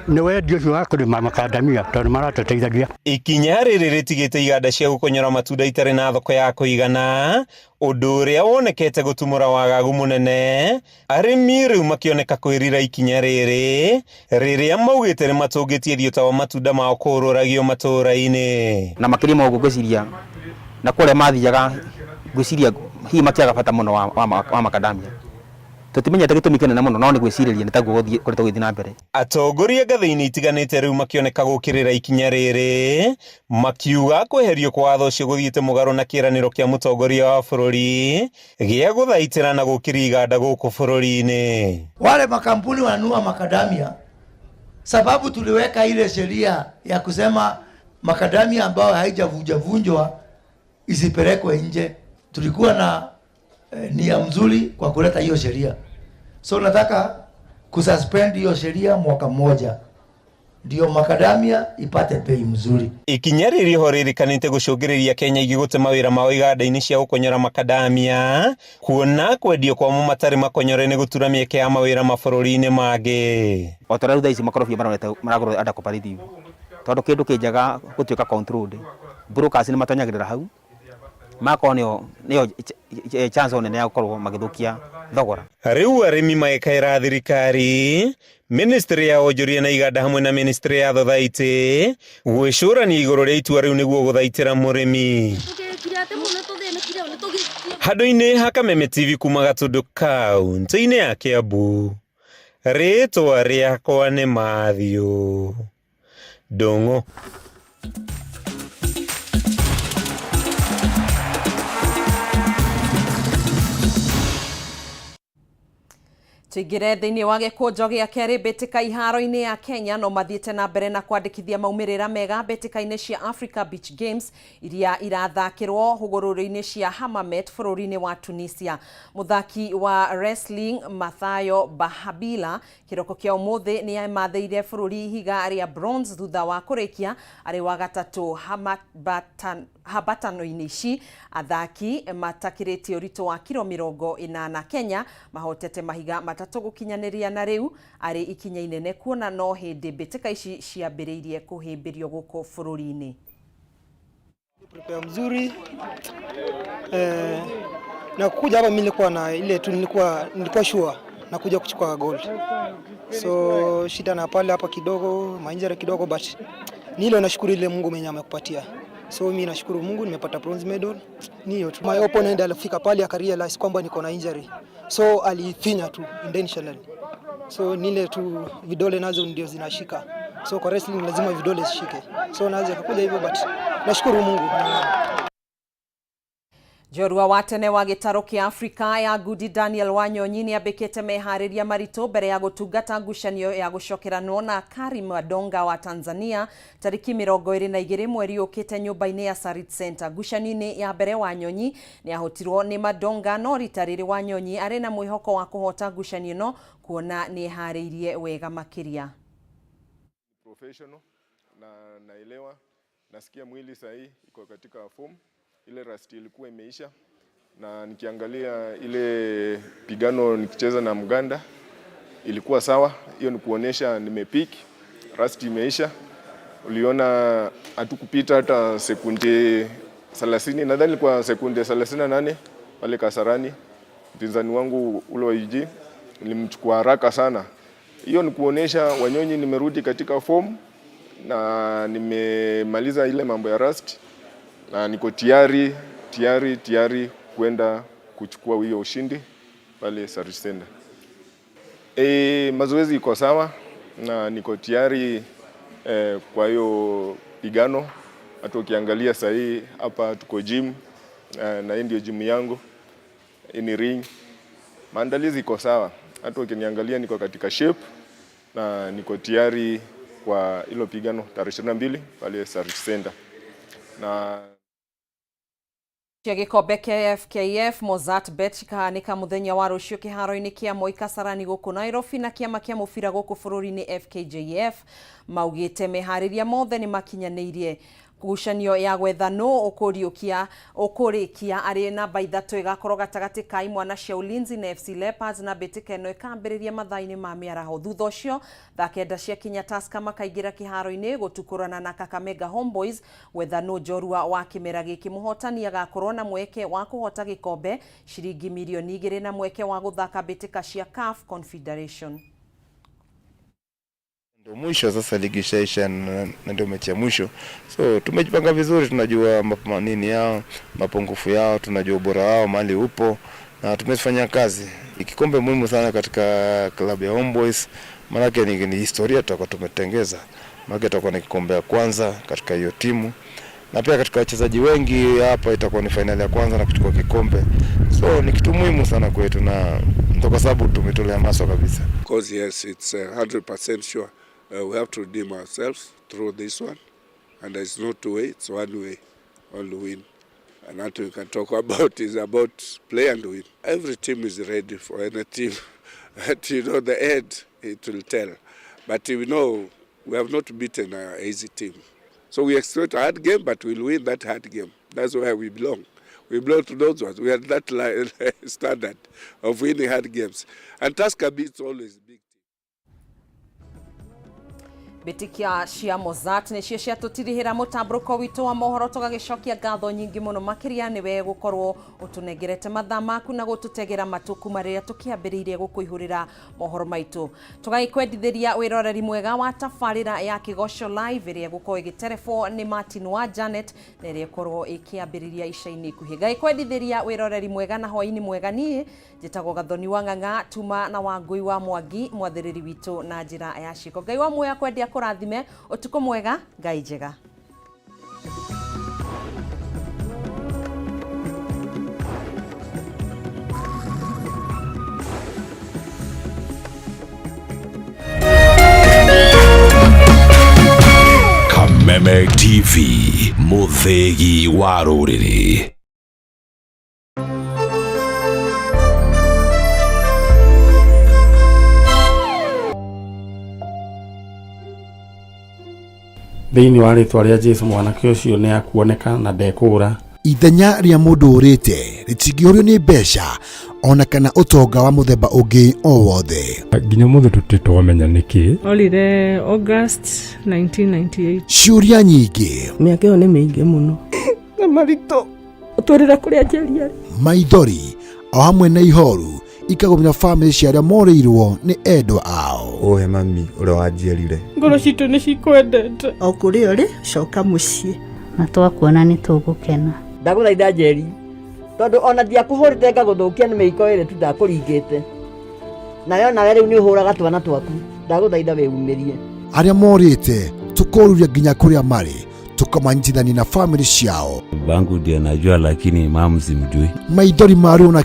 nĩ wendia ũcio wa kũrĩma makandamia tondũ maratũteithagia. Ikinya rĩrĩ rĩtigĩte iganda cia gũkonyora matunda itarĩ na thoko ya kũigana, ũndũ ũrĩa wonekete gũtumũra wagagu mũnene. Arĩmi rĩu makĩoneka kwĩrira ikinya rĩrĩ rĩrĩa maugĩte nĩ matũngĩtie thiũta wa matunda mao kũũrũragio matũũra-inĩ. Na makĩria ma ũguo ngwĩciria na kũrĩa mathiaga ngwĩciria hihi matiaga bata mũno wa makadamia. Tũtimenyete gĩtũmi kĩnene mũno no nĩ gwĩcirĩria nĩ taguo gũkoretwo gũgĩthiĩ na mbere. Atongoria ngathĩ-inĩ itiganĩte rĩu makĩoneka gũkĩrĩra ikinya rĩrĩ, makiuga kweherio kwa watho ũcio gũthiĩte mũgarũ na kĩĩranĩro kĩa mũtongoria wa bũrũri gĩa gũthaitĩra na gũkĩria iganda gũkũ bũrũri-inĩ. Wale makampuni wanunua makadamia sababu tuliweka ile sheria ya kusema makadamia ambayo haijavunjavunjwa isipelekwe nje. Tulikuwa na nia mzuri kwa kuleta hiyo sheria. So nataka kususpend hiyo sheria mwaka mmoja ndio makadamia ipate bei mzuri. Ikinya rĩrĩ ho rĩrĩkanĩte gũcũngĩrĩria Kenya ingĩ gũte mawĩra mao iganda-inĩ cia gũkonyora makadamia, kuona kwendio kwamo matarĩ makonyore nĩ gũtura mĩeke ya mawĩra mabũrũri-inĩ mangĩ. O ta ũrĩa rĩu thaa ici makorobia maragũrwo under cooperative, tondũ kĩndũ kĩnjega gũtuĩka controlled, brokers nĩ matonyagĩrĩra hau, makorwo nĩyo chance nene ya gũkorwo magĩthũkia thogora. Rĩu arĩmi magĩkaĩra thirikari, ministry ya onjoria na iganda hamwe na ministry ya thothaitĩ gwĩcũrania igũrũ rĩa itua rĩu nĩguo gũthaitĩra mũrĩmi. Handũ-inĩ ha Kameme TV kuma Gatũndũ kaunti-inĩ ya Kiambu, rĩtwa rĩakwa nĩ Matthew Ndung'u. Tuingire thiini wa gĩkũnjo gĩa kerĩ mbĩtĩka iharo-inĩ ya Kenya no mathiĩte na mbere na kwandĩkithia maumĩrĩra mega mbĩtĩka-inĩ cia Africa Beach Games iria irathakĩrwo hũgũrũrũ-inĩ cia Hammamet bũrũri-inĩ wa Tunisia. Mũthaki wa wrestling Mathayo Bahabila kĩroko kĩa ũmũthĩ nĩ emathĩire bũrũri ihiga rĩa bronze thutha wa kũrĩkia arĩ wa gatatũ hambatano-inĩ ici. Athaki matakĩrĩtie ũritũ wa kiro 80 Kenya mahotete mahiga matatũ gũkinyanĩria na rĩu arĩ ikinya inene kuona no hĩndĩ mbĩtĩka ici ciambĩrĩirie kũhĩmbĩrio gũkũ bũrũri-inĩ. Prepare mzuri na kuja hapa mimi nilikuwa na ile tu nilikuwa sure na kuja kuchukua gold. So shida na pale hapa kidogo, mainjere kidogo, but ni ile nashukuru ile Mungu mwenyewe amekupatia. So mimi nashukuru Mungu nimepata bronze medal. Ni hiyo tu. My opponent alifika pale akarealize kwamba niko na injury. So alifinya tu intentionally. So ni ile tu vidole nazo ndio zinashika. So kwa wrestling lazima vidole zishike. So naweza kukuja hivyo but nashukuru Mungu. Njorua wa tene wa gĩtarũ kĩa Afrika ya ngundi Daniel Wanyonyi nĩambĩkĩte meharĩria maritũ mbere ya gũtungata ngucanio ya gũcokeranwo na Karim Madonga wa Tanzania tarĩki 22 mweri ũkĩte nyũmba-inĩ ya Sarit Center. Ngucanio-inĩ ya mbere Wanyonyi nĩahotirwo nĩ Madonga no rita rĩrĩ Wanyonyi arĩ na mwĩhoko wa kũhota ngucanio ĩno kuona nĩeharĩirie wega makĩria. Professional na naelewa, nasikia mwili sahii iko katika form ile rust ilikuwa imeisha, na nikiangalia ile pigano nikicheza na Mganda ilikuwa sawa. Hiyo ni kuonesha nimepick, rust imeisha. Uliona hatukupita hata sekunde 30, nadhani ilikuwa sekunde 38 pale Kasarani. Mpinzani wangu ule wa UG nilimchukua haraka sana. Hiyo ni kuonesha Wanyonyi nimerudi katika form na nimemaliza ile mambo ya rust na niko tayari tayari tayari kwenda kuchukua hiyo ushindi pale Sarit Center. Mazoezi iko sawa na niko tayari kwa hiyo pigano. Hata ukiangalia sahii hapa tuko gym na hii ndio gym yangu, hii ni ring. Maandalizi iko sawa, hata ukiniangalia niko katika shape na niko tayari kwa hilo pigano tarehe 22 pale Sarit Center na cia gĩkombe kĩa FKF Mozzart Bet cikahanĩka mũthenya wa rũciũ kĩharo-inĩ kĩa Moi Kasarani gũkũ Nairobi na kĩama kĩa mũbira gũkũ bũrũri-inĩ FKJF maugĩte meharĩria mothe nĩ makinyanĩirie. Ngucanio ya gwetha nũ ũkũriũkia ũkũrĩkia arĩ namba 3 ĩgakorwo gatagatĩ ka imwana cia Ulinzi na FC Leopards na mbĩtĩka ĩno ĩkambĩrĩria mathaa-inĩ ma mĩaraho. Thutha ũcio thaa 9 ciakinya Tusker makaingĩra kĩharo-inĩ gũtukũrana na Kakamega Homeboys gwetha nũ njorua wa kĩmera gĩkĩ. Mũhotani agakorwo na mweke wa kũhota gĩkombe ciringi mirioni 2 na mweke wa gũthaka mbĩtĩka cia CAF Confederation. Ndio mwisho sasa, ligi ishaisha na ndio mechi ya mwisho, so tumejipanga vizuri, tunajua nini yao, mapungufu yao, tunajua ubora wao mahali upo na tumefanya kazi. Kikombe muhimu sana katika klabu ya Homeboys, maanake ni historia tutakuwa tumetengeza, maanake itakuwa ni kikombe ya kwanza katika hiyo timu na pia katika wachezaji wengi hapa itakuwa ni fainali ya kwanza na kuchukua kikombe, so ni kitu muhimu sana kwetu na ndio kwa sababu tumetolea maso kabisa. Because yes, it's 100% sure. We have to redeem ourselves through this one, and there's no two way, it's one way, only win. And that we can talk about is about play and win. Every team is ready for any team. But you know, the end, it will tell. But we know we have not beaten an easy team. So we expect a hard game, but we'll win that hard game. That's where we belong. We belong to those ones. We are that standard of winning hard games. And Tusker beats always big. Mbĩtĩka cia Mozzart nĩcio ciatũtirihĩra mũtambũrũko witũ wa mohoro tũgagĩcokia ngatho nyingĩ mũno makĩria nĩwe gũkorwo ũtũnengerete mathaa maku na gũtũtegera matũ kuma rĩrĩa tũkĩambĩrĩirie gũkũihũrĩra mohoro maitũ. Tũgagĩkwendithĩria wĩroreri mwega wa tabarĩra ya Kĩgoco Live ĩrĩa ĩgũkorwo ĩgĩterebwo nĩ Martin wa Janet na ĩrĩa ĩkorwo ĩkĩambĩrĩria ica-inĩ ikuhĩ. Ngagĩkwendithĩria wĩroreri mwega na hwaĩ-inĩ mwega. Niĩ njĩtagwo Gathoni wa Ng'ang'a tuma na Wangũi wa Mwangi mwathĩrĩri witũ na njĩra ya ciĩko. Ngai wa muoyo akwendia kũrathime ũtukũ mwega, Ngai njega. Kameme TV, mũthĩgi wa rũrĩrĩ. Thĩinĩ wa rĩtwa rĩa Jesu mwanake ũcio nĩ akuoneka na ndekũũra. Ithenya rĩa mũndũ ũrĩte rĩtingĩũrio nĩ mbeca ona kana ũtonga wa mũthemba ũngĩ o wothe. Nginya ũmũthĩ tũtirĩ twamenya nĩkĩ. Orire August 1998. Ciũria nyingĩ, Mĩaka ĩyo nĩ mĩingĩ mũno. Na maritũ ũtwĩrĩre kũrĩa Njeri arĩ. Maithori o hamwe na ihoru ikagũmĩra bamĩrĩ cia arĩa morĩirwo nĩ endwa ao. Ũhe mami ũrĩa wanjiarire. Ngoro citũ nĩ cikwendete. O kũrĩa ũrĩ, coka mũciĩ. Na twakuona nĩ tũgũkena. Ndagũthaitha Njeri, tondũ ona ndiakũhũrĩte ngagũthũkia nĩ mĩiko ĩrĩ tu ndakũringĩte. Nawe onawe rĩu nĩ ũhũraga twana twaku, ndagũthaitha wĩumĩrie. Arĩa morĩte tũkoruria nginya kũrĩa marĩ, tũkamanyitithania na bamĩrĩ ciao. Bangu ndiye najua, lakini mamu simjui. Maithori ma ruo na